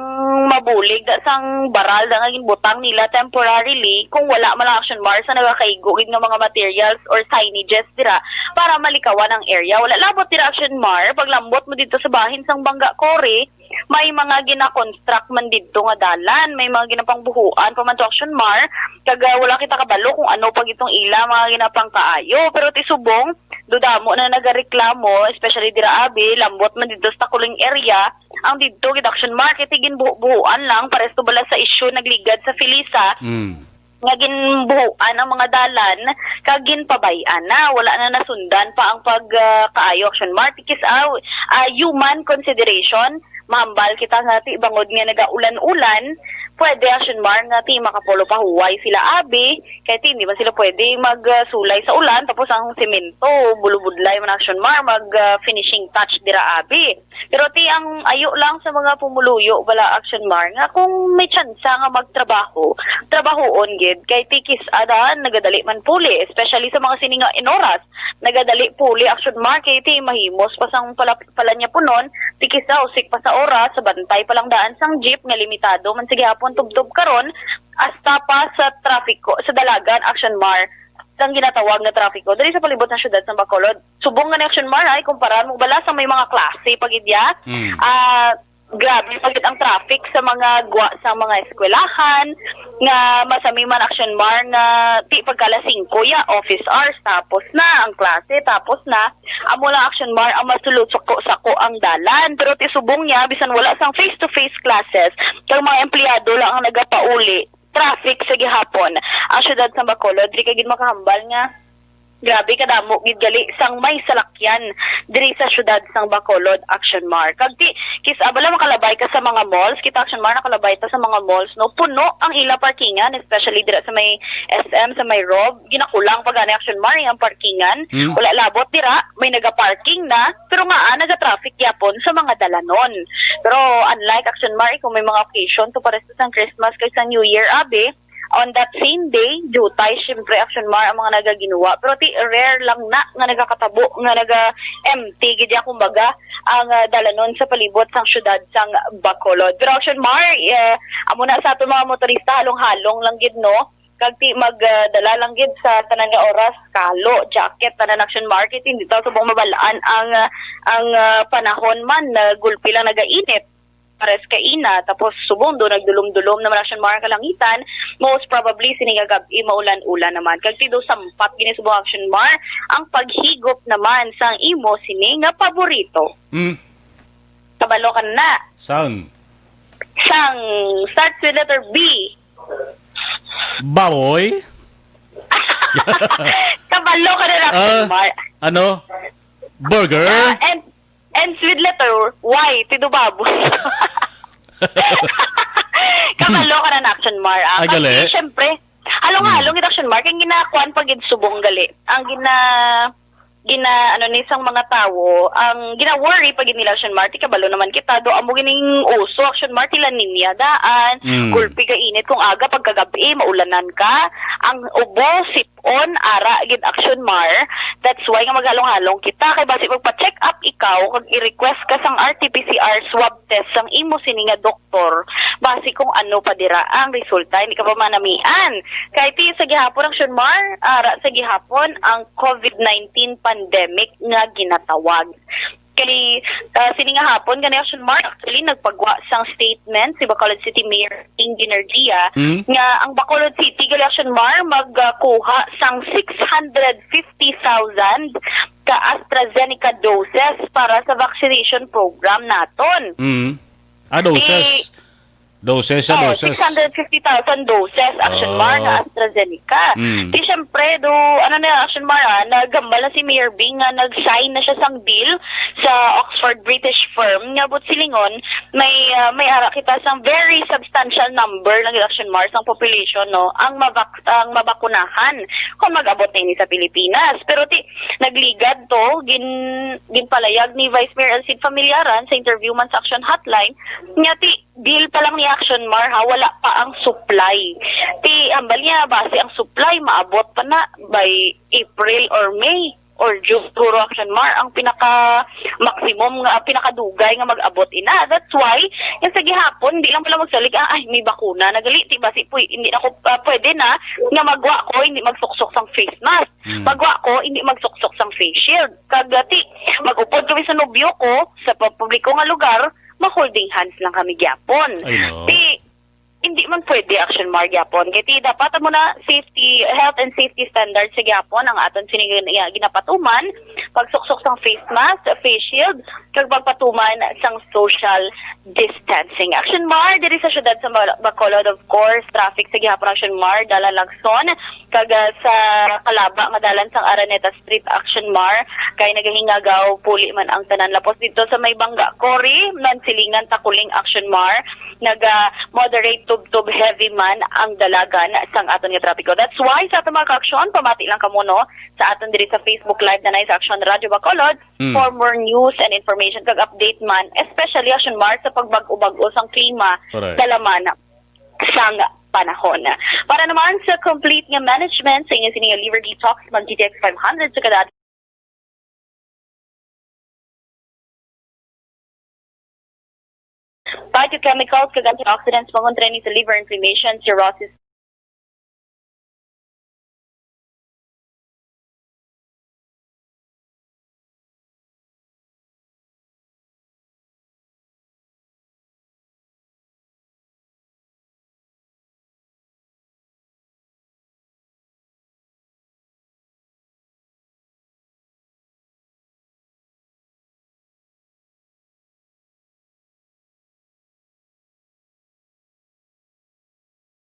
mabulig da sang baral da nga ginbutang nila temporarily, kung wala man lang, Action Mar, sa nagakaigo gid nga mga materials or signages dira para malikawan ang area. Wala labot dira, Action Mar, paglambot mo dito sa bahin sang Bangga Quarry, may mga gina-construct man didto nga dalan, may mga ginapangbuhuan pa man to, Action Mar, kag, ah, wala kita kabalo kung ano pa gid tong ila mga ginapangkaayo. Pero ti subong, do damo na nagareklamo, especially dira abi, lambot man didto sa Taculing area, ang didto gid, Action Mar, kay ti ginbuho-buhuan lang, pares to bala sa isyu nagligad sa Felisa, Mm. nga ginbuhuan ang mga dalan kag ginpabay-an na, wala na nasundan pa ang pag, ah, kaayo, Action Mar. Ti kis-a, ah, human consideration, mahambal kita nga ti bangod nga nagaulan-ulan, pwede, Action Mar, nga ti makapolo pa huway sila abi, kay ti hindi man sila pwede magsulay sa ulan, tapos ang semento, bulubudlay man, Action Mar, mag, ah, finishing touch dira abi. Pero ti ang ayo lang sa mga pumuluyo bala, Action Mar, nga kung may tsansa nga magtrabaho, trabahoon gid, kay ti kis-a daan nagadali man puli, especially sa mga sini nga inoras. Nagadali puli, Action Mar, kay ti mahimos pa sang pala, pala niya punon, ti kis-a usik pa sa oras, sa bantay pa lang daan sang jeep nga limitado man sa gihapon tubtob karon, hasta pa sa trafiko, sa dalagan, Action Mar, sang ginatawag nga trafiko diri sa palibot sa siyudad sa Bacolod. Subong nga ni, Action Mar, ay kumparar mo bala sa may mga klase pa gid ya. Mm. Ah, grabe pa gid ang traffic sa mga gwa sa mga eskwelahan nga masami man, Action Mar, nga ti pagka alas singko ya, office hours, tapos na ang klase, tapos na. Amo lang, Action Mar, ang masulusako-sako ang dalan. Pero ti subong niya, bisan wala sang face-to-face classes, kag mga empleyado lang ang nagapauli, traffic sa gihapon ang siyudad sang Bacolod. Diri ka gid makahambal nga grabe kadamo gid gali sang may salakyan diri sa siyudad sang Bacolod, Action Mar. Kag ti, kis-a bala makalabay ka sa mga malls, kita, Action Mar, nakalabay ta sa mga malls, no? Puno ang ila parkingan, especially dira sa may S M, sa may Rob. Ginakulang pa gani, Action Mar, ang parkingan. Hmm. Wala labot dira, may nagaparking na, pero nga, ah, nagatraffic yapon sa mga dalanon. Pero unlike, Action Mar, kung may mga occasion, to pares sang Christmas kag sang New Year, abi, on that same day, diutay, syempre, Action Mar, ang mga nagaginuwa. Pero ti rare lang na nga nagakatabo, nga naga-empty, gid ya, kumbaga, ang, ah, dalanon sa palibot sang syudad sang Bacolod. Pero, Action Mar, eh, amo na sa aton mga motorista, halong-halong lang gid, no? Kag ti mag, ah, dala lang gid sa tanan nga oras, kalo, jacket, tanan, Action Mar, kay ti hindi ta subong mabal-an ang, ah, ang, ah, panahon man, na gulpi lang nagainit. Pares kaina, tapos subong do nagdulom-dulom naman, Action Mar, kalangitan, most probably sini nga gab-i maulan-ulan naman. Kag ti do sampat gini subong, Action Mar, ang paghigop naman sang imo sini nga paborito. Mm. Kabalo ka na. Sang? Sang starts with letter B. Baboy? Kabalo ka na, Action Ah, Mar. Ano? Burger? Ah, and, ends with letter Y, ti do baboy. Kabalo ka na, Action Mar. Ah, Ay, gali. Kasi, syempre, halong-halong Hmm. gid, Action Mar, kay ginakuan pa gid subong gali. Ang gina-, gina-, ano ni sang mga tawo, ang gina-worry pa gid nila, Action Mar, ti kabalo naman kita, do amo gining uso, Action Mar, ti La Niña daan, Hmm. gulpi ka init kung aga, pagkagabi, maulanan ka, ang ubo, sip-on, ara gid, Action Mar. That's why nga maghalong-halong kita, kay basi magpa-check up ikaw, kag i-request ka sang R T P C R swab test sang imo sini nga doktor, basi kung ano pa dira ang resulta, hindi ka pa manamian. Kay ti sa gihapon, Action Mar, ara sa gihapon ang COVID nineteen pandemic nga ginatawag. Kay, ah, sini nga hapon, gani, Action Mar, actually, nagpagwa sang statement si Bacolod City Mayor King Dinergia Hmm? nga ang Bacolod City, gali, Action Mar, magkuha sang six hundred fifty thousand ka AstraZeneca doses para sa vaccination program naton. Mm. Ah, doses. Di, Doses siya, oh, doses. Six hundred fifty thousand doses, Action Mar, nga Ah. AstraZeneca. Mm. Di, syempre, do, ano na, Action Mar, ah, naghambal na si Mayor Bing nga nag-sign na siya sang deal sa Oxford British firm. Nga, but silingon, may, ah, may ara kita sang very substantial number ng, Action Mar, sang population, no? Ang mabak-, ang mabakunahan kung mag-abot na ini sa Pilipinas. Pero ti, nagligad to, gin-, ginpalayag ni Vice Mayor Elcid Familiaran sa interview man sa Action Hotline, nga ti, Deal pa lang ni Action Mar, ha, wala pa ang supply. Ti, hambal niya, basi ang supply maabot pa na by April or May or June, siguro, Action Mar, ang pinaka maximum nga, pinakadugay nga mag-abot ina. That's why, yung sa gihapon, hindi lang pala magsalig, ah, ay, may bakuna na gali, ti, basi, pwede, hindi na ko, ah, pwede na nga magwa ko, hindi magsuksok sang face mask. Hmm. Magwa ko, hindi magsuksok sang face shield. Kag, ah, ti, mag-upod kami sa nobyo ko, sa pab-, publiko nga lugar, ma-holding hands lang kami gyapon. Ay, no. Ti, hindi man pwede, Action Mar, gyapon. Kay ti, dapat amo na safety, health and safety standards sa gyapon ang aton sini gina-, ginapatuman, pagsuksok sang face mask, face shield, kag pagpatuman sang social distancing. Action Mar, diri sa siyudad sa Ba-, Bacolod, of course, traffic sa gihapon, Action Mar, dalan Lagson, kag, ah, sa Calaba nga dalan sang Araneta Street, Action Mar, kay nagahingagaw puli man ang tanan. Lapos dito sa may Bangga Cory, Nansilingan, Takuling, Action Mar, naga-moderate tubtob heavy man ang dalagan sang aton nga trapiko. That's why sa aton mga ka-aksyon, pamati lang kamo, no, sa aton diri sa Facebook Live na sa Action Radio Bacolod, Mm. for more news and information kag update man, especially, Action Mar, sa pagbag-o-bag-o sang klima Correct. sa laman sang panahon. Para naman sa complete nga management sa inyo sini nga liver detox, mag G T X five hundred sa kada phytochemicals kag antioxidants, pangontra ni sa liver inflammation, cirrhosis.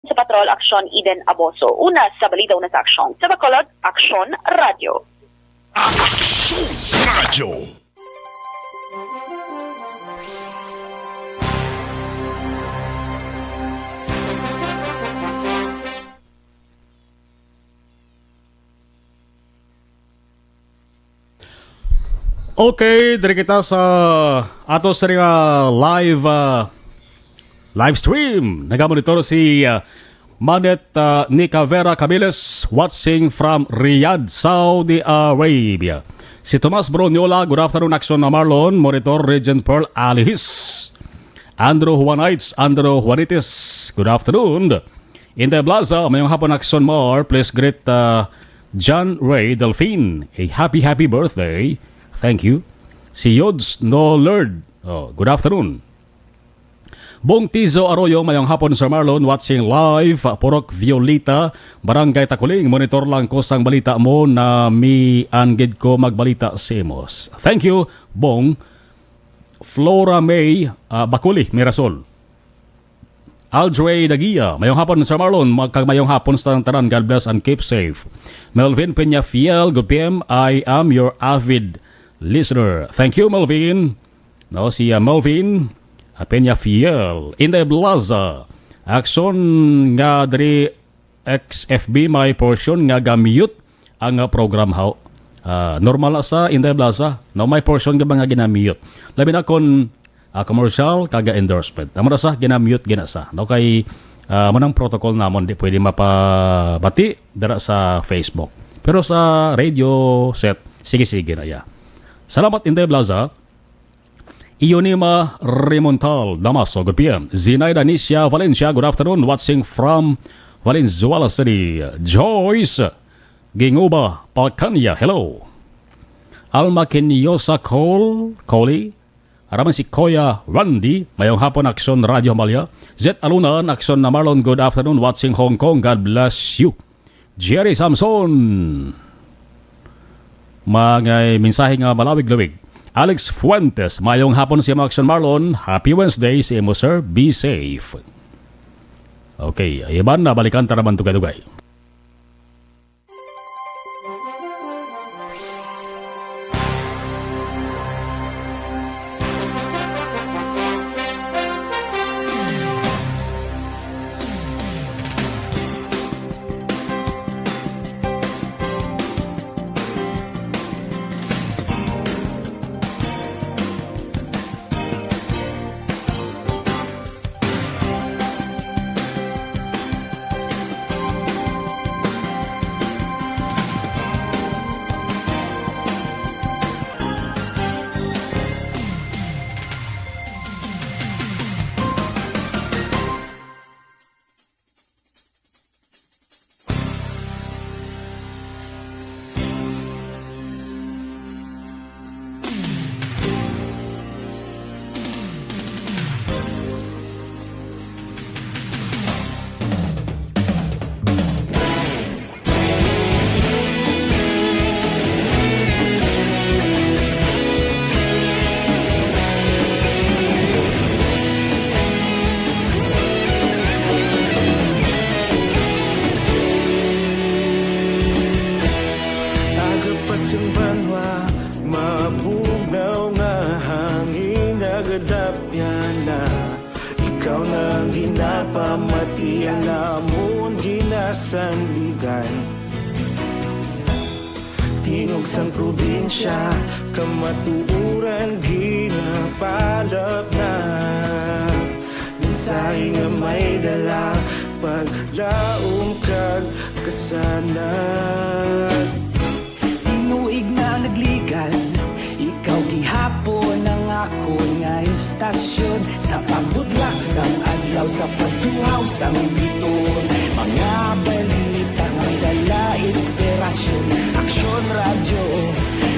Sa Patrol, Aksyon, Eden Aboso. Una sa balita, una sa aksyon. Sa Bacolod, Aksyon Radio. Aksyon Radio. Okay, diri kita sa ato sa nga live, ah, live stream. Nagamonitor si, ah, Manet, ah, Nica Vera Camiles, watching from Riyadh, Saudi Arabia. Si Tomas Broniola, good afternoon, Aksyon na Marlon. Monitor, Regent Pearl Alihis. Andrew Juanites, Andrew Juanites, good afternoon. Inday Blaza, mayong hapon, Aksyon Mar. Please greet, uh, John Ray Delfin. A happy, happy birthday. Thank you. Si Yods Nolerd. Oh, good afternoon. Bong Tizo Arroyo, mayong hapon, Sir Marlon. Watching live, Purok Violeta, Barangay Takuling. Monitor lang ko sang balita mo na mi anggid ko magbalita sa imos. Thank you, Bong. Flora May, ah, Bakuli, Mirasol. Aldrey Dagia, mayong hapon, Sir Marlon, mag-, kag mayong hapon sa tanan. God bless and keep safe. Melvin Peña Fiel, good P M. I am your avid listener. Thank you, Melvin. No, si, uh, Melvin, uh, Peña Fiel. Inday Blaza, aksyon nga diri X F B may portion nga ga-mute ang, ah, program, haw. Ah, normal na sa Inday Blaza, no, may portion nga mga gina-mute. Labi na kon, ah, commercial kag endorsement. Amo na sa gina-mute gina sa, no, kay, ah, mo nang protocol namon, di pwede mapabati dira sa Facebook. Pero sa radio set, sige-sige na ya. Salamat, Inday Blaza. Ionima Remontal, Damaso, good P M. Zinaida Nicia Valencia, good afternoon. Watching from Valenzuela City. Joyce Ginguba Pacanya, hello. Alma Kinyosa Cole, Coley. Araman si Koya Randy, mayong hapon, Aksyon Radio Amalia. Zet Alunan, Aksyon na Marlon, good afternoon. Watching Hong Kong, God bless you. Jerry Samson. Mga mensahe nga malawig-lawig. Alex Fuentes, mayong hapon sa imo, Aksyon Marlon. Happy Wednesday sa imo, sir. Be safe. Okay, iban na, balikan ta naman dugay-dugay. Yana, ikaw na ang ginapamati, ang amon ginasandigan. Tingog sang probinsya, kamatuoran ginapalapnag. Mensahe nga may dala, paglaom kag kasanag. Tinuig na nagligan, ikaw gihapon ang akon nga istasyon. Sa pagbutlak sang adlaw, sa pagtuhaw sang biton, mga balita may dala inspirasyon. Aksyon Radyo,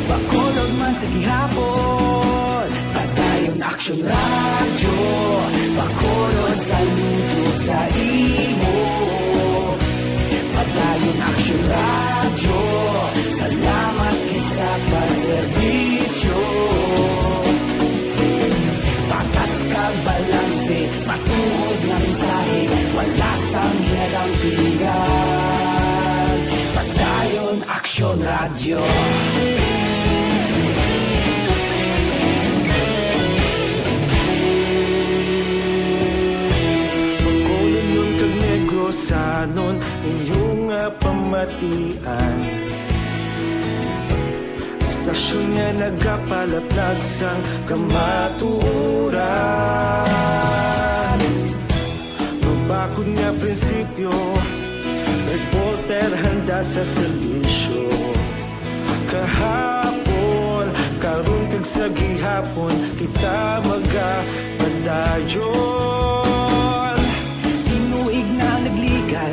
Bacolod man sa gihapon. Padayon Aksyon Radyo, Bacolod, saludo sa imo. Padayon Aksyon Radyo, salamat gid sa pagserbisyo. Patas kag balanse, matuod nga mensahe, wala sang ginadampigan. Padayon Aksyon Radyo. Bacolodnon kag Negrosanon, inyo nga pamatian. Istasyon nga nagapalaplag sang kamatuoran. Mabakod nga prinsipyo, reporter handa sa serbisyo. Kahapon, karon kag sa gihapon, kita magapadayon. Tinuig na nagligan,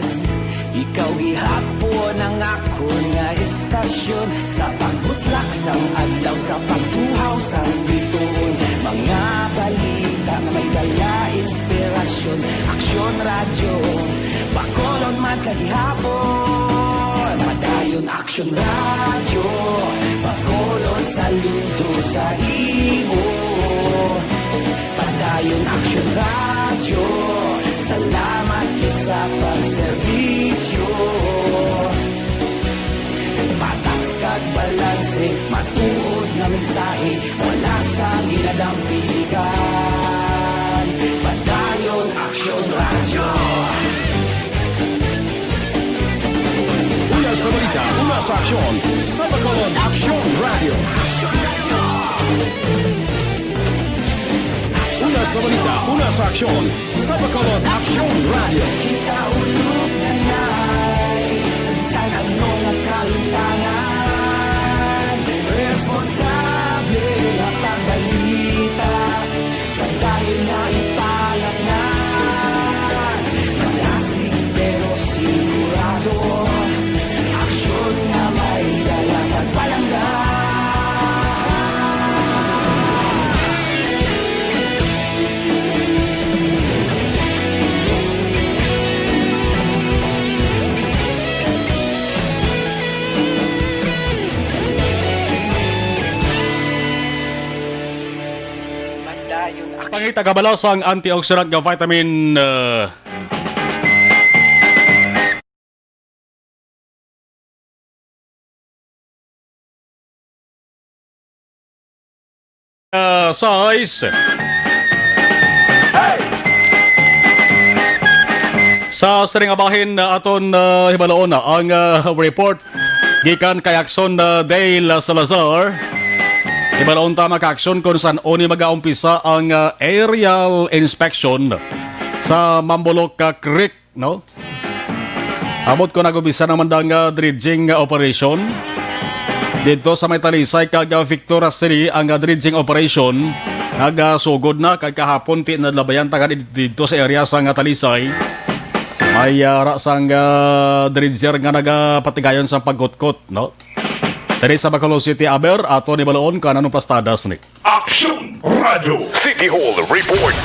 ikaw gihapon ang akon nga istasyon. Sa pagbutlak sang adlaw, sa pagtuhaw sang bituon, mga balita nga may dala inspirasyon. Aksyon Radyo, Bacolod man sa gihapon. Padayon Aksyon Radyo, Bacolod, saludo sa imo. Padayon Aksyon Radyo, salamat gid sa pagserbisyo. Patas kag balanse, matuod nga mensahe, wala sang ginadampigan. Padayon Aksyon Radyo. Una sa balita, una sa aksyon, sa Bacolod Aksyon Radyo. Una sa balita, una sa aksyon, sa Bacolod Aksyon Radyo. Kita ulog na nay, sa bisan ano nga kahimtangan, responsable nga pagbalita. Padayon nga ipalapngan, malasig pero sigurado. Aksyon nga may dala kag palangga. Padayon. Pangita kabalasang antioxidant nga vitamin, uh, uh, size. Sa sining nga bahin, uh, aton, uh, hibaloon na ang, uh, report gikan kay Aksyon, uh, Dale Salazar. Hibaloon ta, mga ka-aksyon, kung san-o ni magaumpisa ang, uh, aerial inspection sa Mambulok, uh, Creek, no? Abot ko nag-umpisa naman ang, uh, dredging, uh, operation dito sa may Talisay kag, uh, Victoria City ang, uh, dredging operation. Nagasugod na kag kahapon ti nalabayan taga did-, dito sa area sa nga Talisay. May, uh, ara sang, uh, dredger nga nagapatigayon sa pagkutkot, no? Diri sa Bacolod City, aber, ato ni baloon kung ano pastada sini. Aksyon Radyo City Hall Report.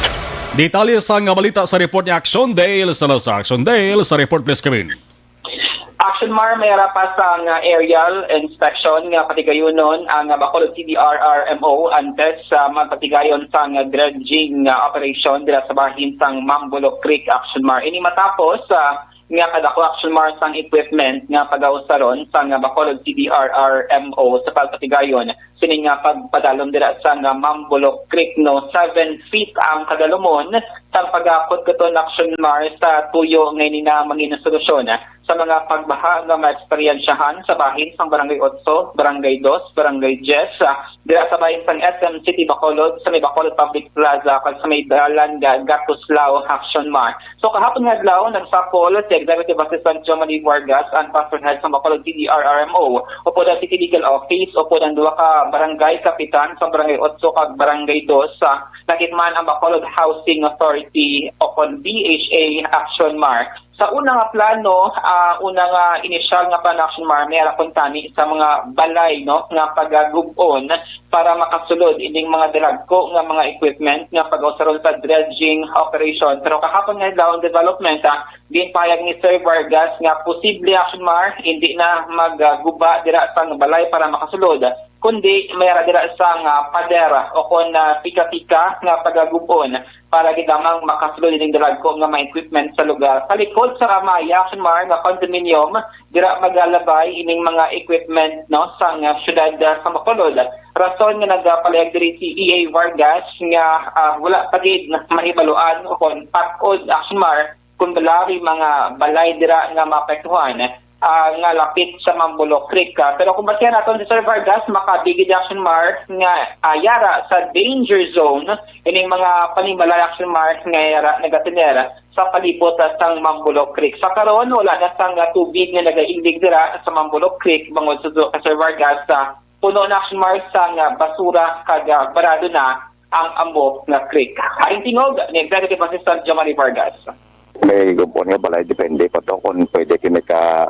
Detalye sang balita sa report ni Aksyon Dale Salazar. Aksyon Dale, sa report, please, come in. Aksyon Mar, may ara pa sang aerial inspection nga patigayunon ang Bacolod C D R R M O antes sa magpatigayon sang dredging, ah, operation dira sa bahin sang Mambulok Creek, Aksyon Mar. Ini matapos, ah, nga kadako, Aksyon Mar, sang equipment nga pagausaron sang Bacolod C D R R M O sa pagpatigayon sini nga pagpadalom dira sa nga Mambulok Creek, no, seven feet ang kadalumon sang pagakot katon, Action Mar, sa tuyo nga ini na mangin solusyon sa mga pagbaha nga maeksperyensyahan sa bahin sang Barangay Otso, Barangay Dos, Barangay Diez, ah, dira sa bahin sang S M City Bacolod, sa may Bacolod Public Plaza, kag sa may dalan nga Gatuslao, Action Mar. So, kahapon nga adlaw, nagsapol si Executive Assistant Jomari Vargas, ang Pastor Head sa Bacolod C D R R M O, upod ang City Legal Office, upod ang duha ka barangay kapitan sa Barangay Otso kag Barangay Dos, ah, nakit man ang Bacolod Housing Authority o kon B H A, Action Mar. Sa una nga plano, ah, una nga inisyal nga plano, Action Mar, may ara kuntani sa mga balay, no, nga pagagub-on para makasulod ining mga dalagko nga mga equipment nga pag-usaron sa dredging operation. Pero kahapon nga adlaw ang development, ah, ginpahayag ni Sir Vargas nga posible, Action Mar, hindi na magguba dira sang balay para makasulod, kundi may ara dira sang, ah, pader o kon, ah, pika-pika nga pagagub-on para gid lamang makasulod ining dalagko nga mga equipment sa lugar. Sa likod sa Ramaya, Action Mar, nga condominium, dira magalabay ining mga equipment, no, sang, ah, siyudad, ah, sa Bacolod. Rason nga nagapalihag diri si E A Vargas nga, ah, wala pa gid mahibaluan o kon pat-od, Action Mar, kung bala may mga balay dira nga maapektuhan, ah, nga lapit sa Mambulok Creek, ah. Pero kung basihan naton si Sir Vargas, makabigid, Action Mar, nga, ah, yara sa danger zone ining mga panimalay, Action Mar, nga yara nagatener sa palibot, ah, sang Mambulok Creek. Sa karon, wala na sang, ah, tubig nga nagailig dira sa Mambulok Creek bangod sa, Sir Vargas, ah, puno na, Action Mar, sang, ah, basura kag, ah, barado na ang amo nga creek. Ang tingog ni Executive Assistant Jomari Vargas. May gub-on nga balay, depende pa to kung pwede kini ka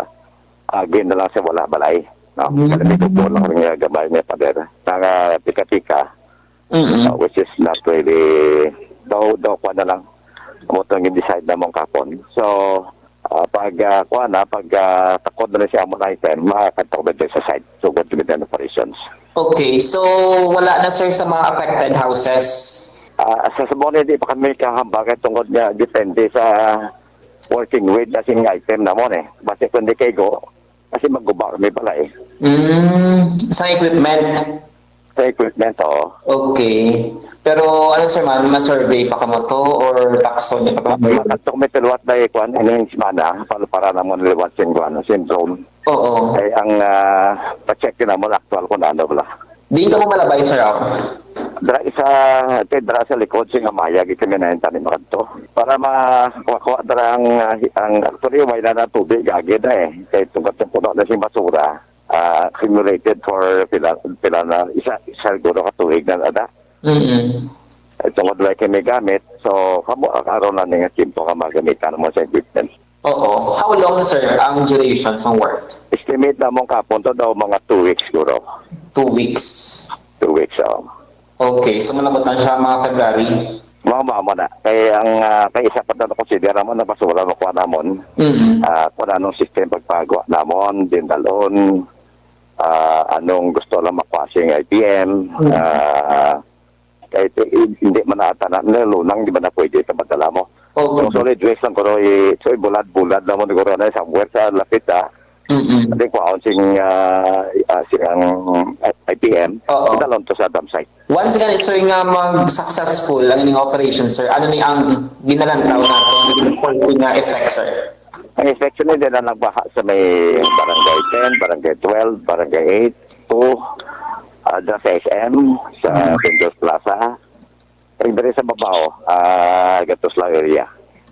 agi na lang sa wala balay, no? Mm. Kaya may gub-on lang rin nga gamay nga pader. Nga tika-tika, Mm-mm. uh, which is not really, daw, daw, kuwan na lang. Amo to ang i-decide namon kahapon. So, ah, pag, ah, kuwan na, pag, ah, takod na siya amo na item, makakadto na dyan sa site. So, good with the operations. Okay, so wala na, sir, sa mga affected houses? Ah, sa, sa Sabon, hindi pa kami kahambal kay tungod nga depende sa working with na sing item namon eh. Basi kung di kay go, kasi magguba kami pala eh. Mm, sa equipment? Sa equipment, oo. Okay. Pero ano, sir, man, ma-survey pa kamo to or takson niyo pa kamo? Makadto kami tiluwat na ikuan, ining semana, para, para namon liwat sing kuan, sing drone. Oo. Kay ang, ah, pa-check din namon actual kung ano bala. Diin kamo malabay, sir, aw? Dira sa, kay dira sa likod sing Amaya, gid kami na yung tanim kadto. Para ma-, makuha dira ang, ah, ang, actually, may na na tubig, agid na eh. Kay tungkol sa puno na sing basura, ah, accumulated for pila, pila na, isa, isa siguro ka tuig na ada. Mm-mm. Eh, tungod wala kami gamit, so, kamo, aron na nga tiyempo nga magamitan mo sa equipment. Oo. How long, sir, ang duration sang work? Estimate namon kapon to daw mga two weeks siguro. Two weeks. Two weeks, oo. Okay, so malabot na siya mga February? Mga mama na. Kay ang, ah, kay isa pa na consider namon na basura makuha namon. Mm-hmm. Ah, kung anong system pagpagawa namon, dindalon, ah, anong gusto lang makuha sing I P M, Mm-hmm. ah, kay ti-, hindi man ata na, nalunang, di ba na pwede sa madala mo? Oo. Yung solid waste lang, pero i-, so, ibulad-bulad namon siguro na somewhere sa lapit, ah. Mm-mm. Ate, kuhaon sing, ah, ah, sing ang I P M, Oo. Dalon to sa dump site. Once gani, sir, nga mag-successful ang ining operation, sir, ano ni ang ginalantaw nato, ang ginalantaw nga effect, sir? Ang effect ni din ang nagbaha sa may Barangay ten, Barangay twelve, Barangay eight, two, ah, dyan sa S M, sa Mm. Vendors Plaza, Kag diri sa babaw, ah, Gatuslao area.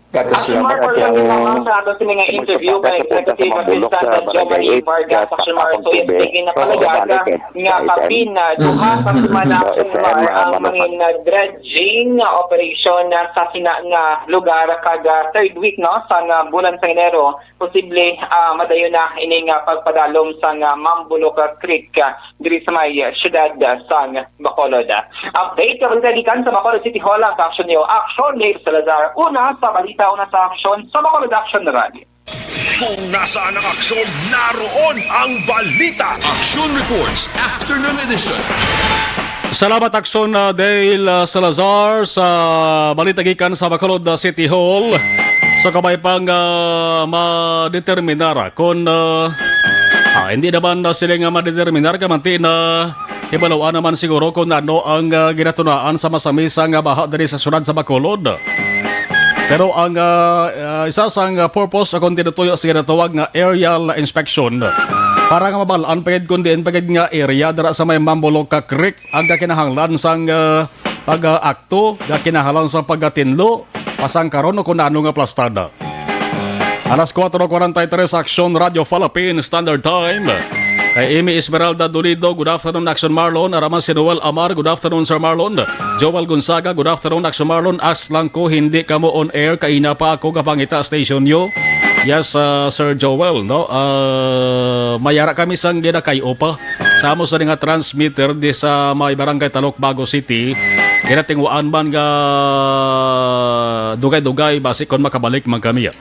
Gatuslao. Action Mar, for your lamang sa ato sa mga interview kay Executive Assistant Jomari Vargas, Action Mar, so, yes, sige na pala, nga kapin na duha ka semana, Action Mar, ang mangin dredging operation na sa sina nga lugar kag, ah, third week, no, sa nga bulan sa Enero. Posible, ah, madayon na ini nga pagpadalom sa nga Mambulok Creek, ah, diri sa may, ah, siyudad, ah, sa Bacolod. Update ka balita gikan sa Bacolod City Hall, ang aksyon niyo. Aksyon ni Salazar. Una sa balita, una sa aksyon sa Bacolod Action Radio. Kung nasaan ang aksyon, naroon ang balita. Action Reports, Afternoon Edition. Salamat, Aksyon, uh, Dale, uh, Salazar, sa balita gikan sa Bacolod, uh, City Hall. So, kabay pang, uh, madeterminar kung, uh, ah, hindi naman na sila nga madeterminar kamanti na Hibaloan naman siguro kung ano ang, ah, ginatunaan sa masamisang nga baha diri sa siyudad sa Bacolod. Pero ang, ah, ah, isa sang, ah, purpose o kung tinutuyo sa ginatawag nga aerial inspection para nga mabalaan pa gid kung diin pa gid nga area dira sa may Mamboloca Creek ang kakinahanglan sang, ah, pag-aakto nga kinahanglan sa pagkatinlo, pasangkaron o kung ano nga plastada. Alas kuwatro kuwarenta y tres, Aksyon Radio Philippine Standard Time. Kay Amy Esmeralda Dolido, good afternoon, Aksyon Marlon. Araman si Noel Amar, good afternoon, Sir Marlon. Joel Gonzaga, good afternoon, Aksyon Marlon. Ask lang ko, hindi kamo on air, kaina pa ako kapangita station nyo. Yes, uh, Sir Joel, no? Uh, mayara kami sang ginakay-o pa sa amo sa nga transmitter di sa may Barangay Talok, Bago City. Ginatingwaan man nga dugay-dugay basi kon makabalik man kami.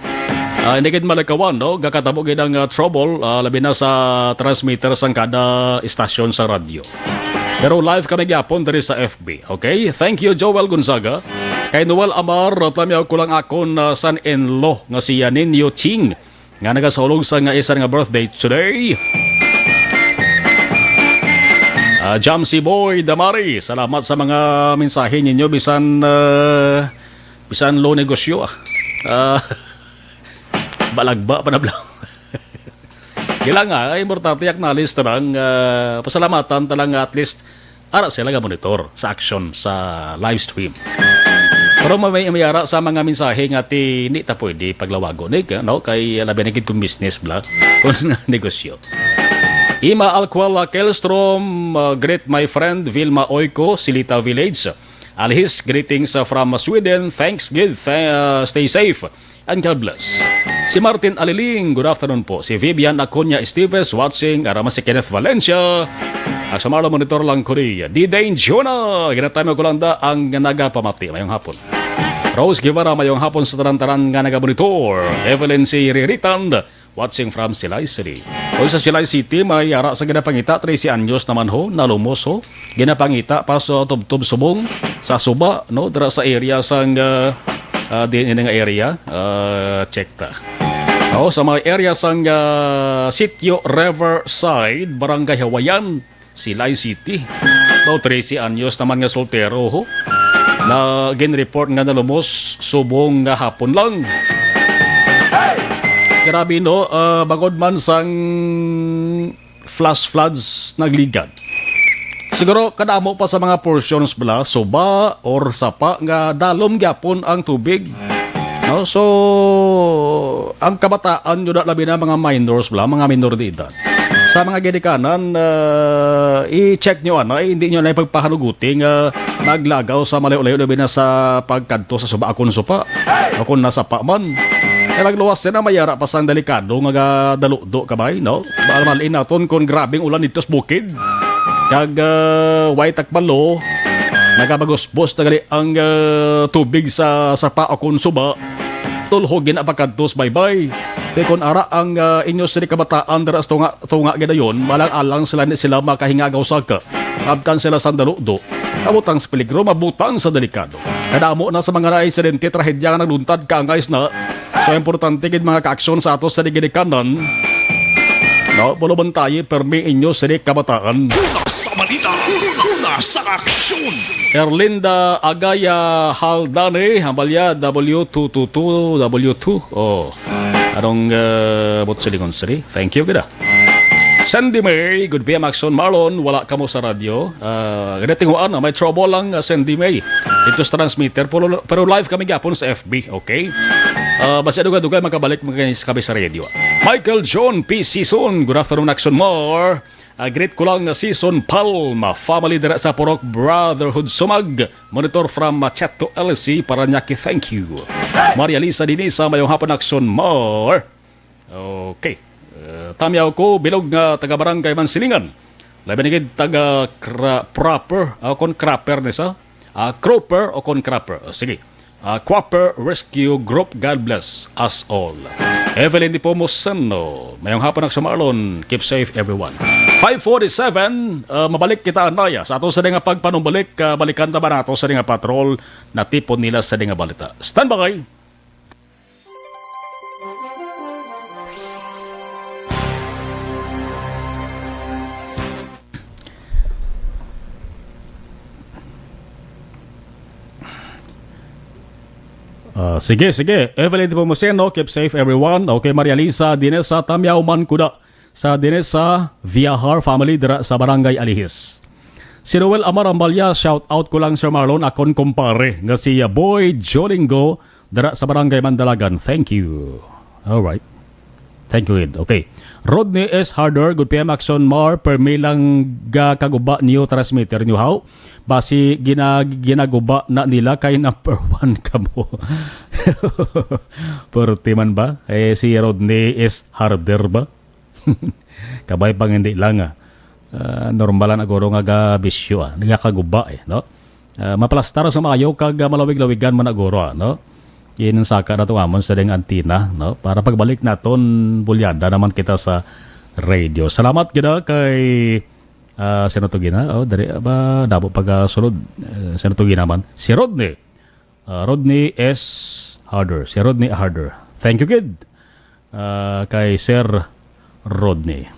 Ah, hindi gid malikawan, no? Gakatabo gid ang, ah, trouble, ah, labi na sa transmitter sang kada istasyon sa radyo. Pero live kami gyapon diri sa F B, okay? Thank you, Joel Gonzaga. Kay Noel Amar, tamyaw ko lang akon, ah, son-in-law nga si Yanin Yu Ching, nga nagasaulog sa nga isa nga birthday today. Ah, Jamsi Boy Damari, salamat sa mga mensahe ninyo, bisan, ah, bisan low negosyo, ah. Ah, balagba pa na bla-. Kailangan, ay, importante, acknowledge ta lang, ah, pasalamatan ta lang nga at least ara sila nga monitor sa action sa live stream. Pero may, may, may ara sa mga mensahe nga ti, hindi ta pwede paglawagon, eh, no? Kay labi na gid kung business bla, kung negosyo. Ima Alcuala Kelstrom, uh, greet my friend Vilma Oiko, Silita Village. Alhis, greetings, uh, from Sweden. Thanks, good. Th-, uh, stay safe and God bless. Si Martin Aliling, good afternoon po. Si Vivian Acuña Esteves, watching. Araman si Kenneth Valencia. Ang sumalo monitor lang ko ni Didain Jonah. Ginatama ko lang da ang nagapamati. Mayong hapon. Rose Guevara, mayong hapon sa tanan-tanan nga nagamonitor. Evelyn C. Riritan, watching from Silay City. Kung sa Silay City, may ara sa ginapangita, trese anyos naman ho, nalumos ho. Ginapangita pa sa tubtob subong, sa suba, no? Dira sa area sang, ah, ah, di, ini nga area, ah, check ta. No, sa mga area sang, ah, Sitio Riverside, Barangay Hawayan, Silay City. Daw trese anyos naman nga soltero, ho. Na gin-report nga nalumos subong nga hapon lang. Grabe, no? Ah, bangod man sang flash floods nagligad. Siguro kadamo pa sa mga portions bala, suba or sapa nga dalom gyapon ang tubig. No? So, ang kabataan nyo na labi na mga minors bala, mga minor de edad. Sa mga ginikanan, ah, i-check nyo ana, eh, hindi nyo na ipagpahanuguti nga maglagaw sa malayo-layo labi na sa pagkadto sa suba akon supa o kung nasapa man. Kay magluwas sila, may ara pa sang delikado nga gadaludo ka bay, no? Baka malin naton kung grabing ulan dito sa bukid. Kag, ah, way takbalo, nagabagusbos na gali ang, ah, tubig sa sapa o kung suba. Tulhog ginapakadtos baybay. Kay kun ara ang, ah, inyo sini kabataan dira sa tunga, tunga ginayon, malang-alang sila ni sila makahingagaw sa ka. Abtan sila sa daludo. Mabutang sa peligro, mabutang sa delikado. Kadamo na sa mga nainsidente, trahedya nga nagluntad, kaangay na. So, importante gid mga kaaksyon sa ato sa ginikanan. No, pulo bantayi, permi inyo sini kabataan. Una sa balita, una sa aksyon. Erlinda Agaya Haldane, Hambalya, W two two two, W two. Oh, anong, uh, bot silingon sini? Thank you, gida. Sandy May, good P M Action Marlon, wala kamo sa radyo. Ah, gada tinguan na, may trouble lang, ah, Sandy May. Ito sa transmitter, pero, pero live kami gapon sa F B, okay? Ah, basta dugay-dugay, magkabalik, magkainis kami sa radyo. Michael John P. Season, good afternoon, Action Mar. Ah, greet ko lang nga Season Palma family dira sa Purok Brotherhood Sumag. Monitor from Machete L C, Parañaque, thank you. Maria Lisa Dinisa, mayong hapon, Action Mar. Okay. Eh, tamyaw ko, bilog nga taga Barangay Mansilingan. Labi na gid taga Cra-, Proper, o kon Crapper ni sa? Ah, Cropper o kon Crapper. O, sige. Ah, Crapper Rescue Group, God bless us all. Evelyn Di Pomoseno, mayong hapon, Action Marlon. Keep safe, everyone. Five forty-seven, ah, mabalik kita, anaya. Sa ato sa nga pagpanumbalik, ah, balikan ta ba nato sa nga patrol na tipon nila sa nga balita. Standby! Ah, sige, sige. Evelyn Nepomuceno, keep safe, everyone. Okay, Maria Lisa Dinesa, Tamyaw man kuda sa Dinesa Viajar family dira sa Barangay Alihis. Si Noel Amar Ambalya, shout out ko lang, Sir Marlon, akon kumpare nga si, uh, Boy Jolingo dira sa Barangay Mandalagan. Thank you. All right. Thank you, Ed. Okay. Rodney S. Harder, good P M, Action Mar, permi lang ga kaguba niyo transmitter niyo, haw? Basi gina-, ginaguba na nila kay number one kamo. Purti man ba? Eh, si Rodney S. Harder ba? Kabay pang hindi lang, ah. Ah, normal na guro nga gabisyo, ah. Nagakaguba, eh, no? Ah, mapalastar sa maayo kag, ah, malawig-lawigan man na guro, ah, no? Inisaka na to amon sa ding antina, no? Para pagbalik naton, bulyada naman kita sa radio. Salamat gid, ah, kay, ah, sino to gina? Oh, dali, ba, dabo pagasulod. Eh, sino to gina man? Si Rodney. Ah, Rodney S. Harder. Si Rodney Harder. Thank you, kid. Ah, kay Sir Rodney.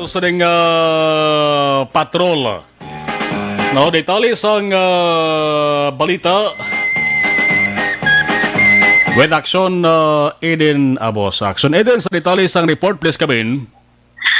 sa ding, ah, patrol. No, detalye sang, ah, balita. With Action, ah, Eden Abos. Action Eden, sa detalye sang report, please come in.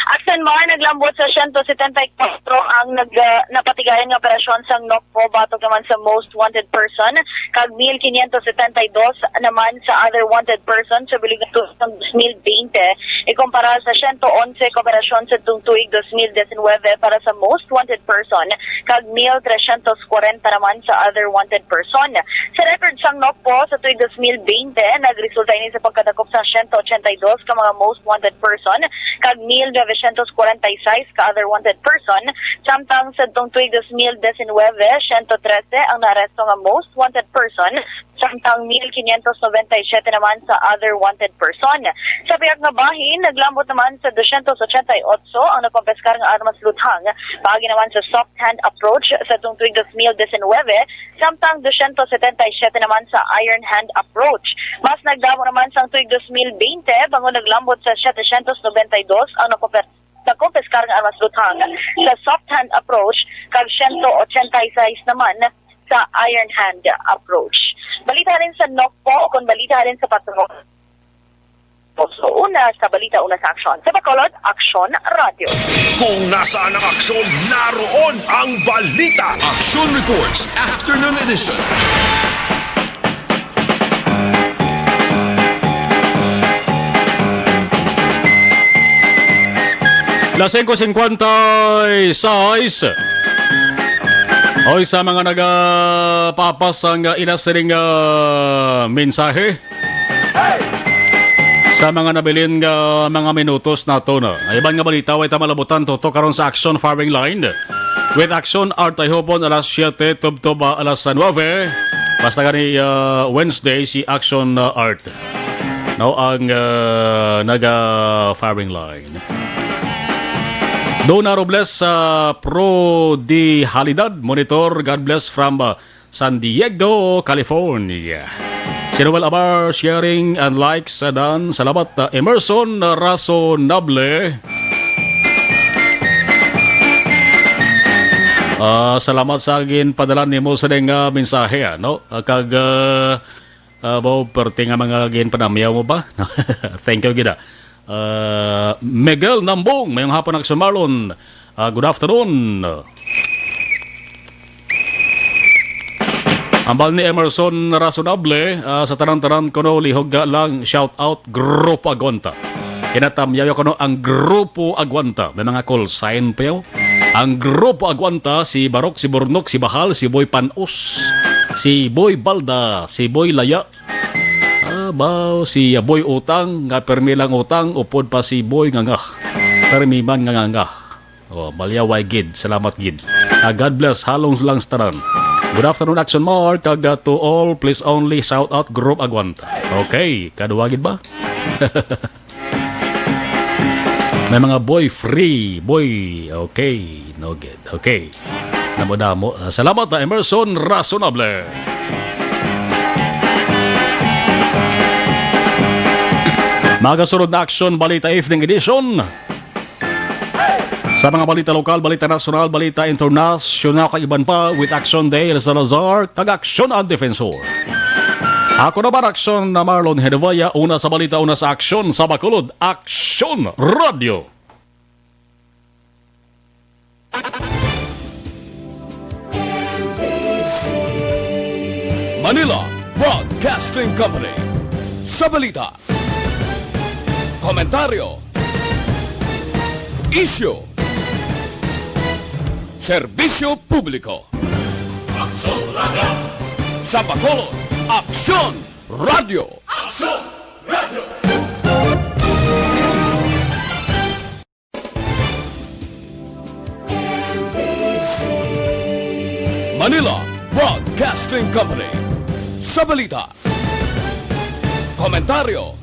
Action Mar, naglambot sa siyento setenta y kuwatro ang nag-, ah, napatigayon nga operasyon sang NOCPO batok naman sa most wanted person, kag mil quinientos setenta y dos naman sa other wanted person sa bulig nga tuig sang dos mil bente, ikumpara sa siyento onse ka operasyon sa tung tuig dos mil disinwebe para sa most wanted person, kag mil trescientos kwarenta naman sa other wanted person. Sa record sang NOCPO sa tuig dos mil bente, nagresulta ini sa pagkadakop sa siyento ochenta y dos ka mga most wanted person, kag mil novecientos kwarenta y seis ka other wanted person, samtang sa tung tuig dos mil disinwebe, siyento trese ang naaresto nga most wanted person, samtang mil quinientos noventa y siete naman sa other wanted person. Sa pihak nga bahin, naglambot naman sa doscientos ochenta y ocho ang nakompiskar nga armas luthang, paagi naman sa soft hand approach sa tung tuig dos mil disinwebe, samtang doscientos setenta y siete naman sa iron hand approach. Mas nagdamo naman sang tuig dos mil bente, bangod naglambot sa setecientos noventa y dos ang nakomper-, nakompiskar nga armas luthang sa soft hand approach, kag siyento ochenta y seis naman sa iron hand approach. Balita halin sa NOCPO, o kon balita halin sa patrol. So, una sa balita, una sa aksyon. Sa Bacolod, Aksyon Radyo. Kung nasaan ang aksyon, naroon ang balita. Action Reports, Afternoon Edition. Las singko cincuenta y seis. Oy, sa mga nagapapas ang, ah, ila sining, ah, mensahe. Sa mga nabilin nga mga minutos nato na. Iban nga balita, way ta malabutan, tutok karon sa Action Firing Line. With Action Art Tayhopon, alas siete, tubtob, ah, alas nuebe. Basta gani, ah, Wednesday, si Action, ah, Art. No, ang, ah, naga-firing line. Dona Robles sa Pro di Halidad, monitor, God bless from, ah, San Diego, California. Si Noel Amar, sharing and likes, uh, done. Salamat, uh, Emerson Rasonable. Ah, salamat sa ginpadala nimo sa ding, ah, mensahe, ano? Ah, kag, ah, ah, baw, perti nga mga ginpanamyaw mo ba? Thank you, gid, ah. Uh, Miguel Nambong, mayong hapon, Action Marlon. Uh, good afternoon. Ambal ni Emerson Rasonable, uh, sa tanan-tanan kuno lihog nga lang shout out Grupo Aguanta. Kinatamyaw kuno ang Grupo Aguanta. May mga call sign pa yaw. Ang Grupo Aguanta, si Barok, si Burnok, si Bahal, si Boy Panos, si Boy Balda, si Boy Laya, Abaw, si Boy Utang, nga permi lang utang, upod pa si Boy nga nga. Permi man nga nga nga. Oh, malyaway gid. Salamat gid. Ah, God bless. Halong lang sa tanan. Good afternoon, Action Mark. Kag, ah, to all, please only shout out Group Aguanta. Okay, kaduwa gid ba? May mga boy free. Boy, okay. No good. Okay. Damo-damo. Ah, salamat, ah, Emerson Rasonable. Magasunod na Action Balita Evening Edition. Sa mga balita lokal, balita nasyonal, balita internasyonal, kag iban pa, with Action Dale Salazar, kag Action ang Defensor. Ako naman, Action na Marlon Hedevaya, una sa balita, una sa aksyon, sa Bacolod, Action Radio. Manila Broadcasting Company. Sa balita, komentaryo, isyu, serbisyo publiko. Aksyon Radio. Sa Bacolod, Aksyon Radio. Aksyon Radio. Manila Broadcasting Company. Sa balita, komentaryo,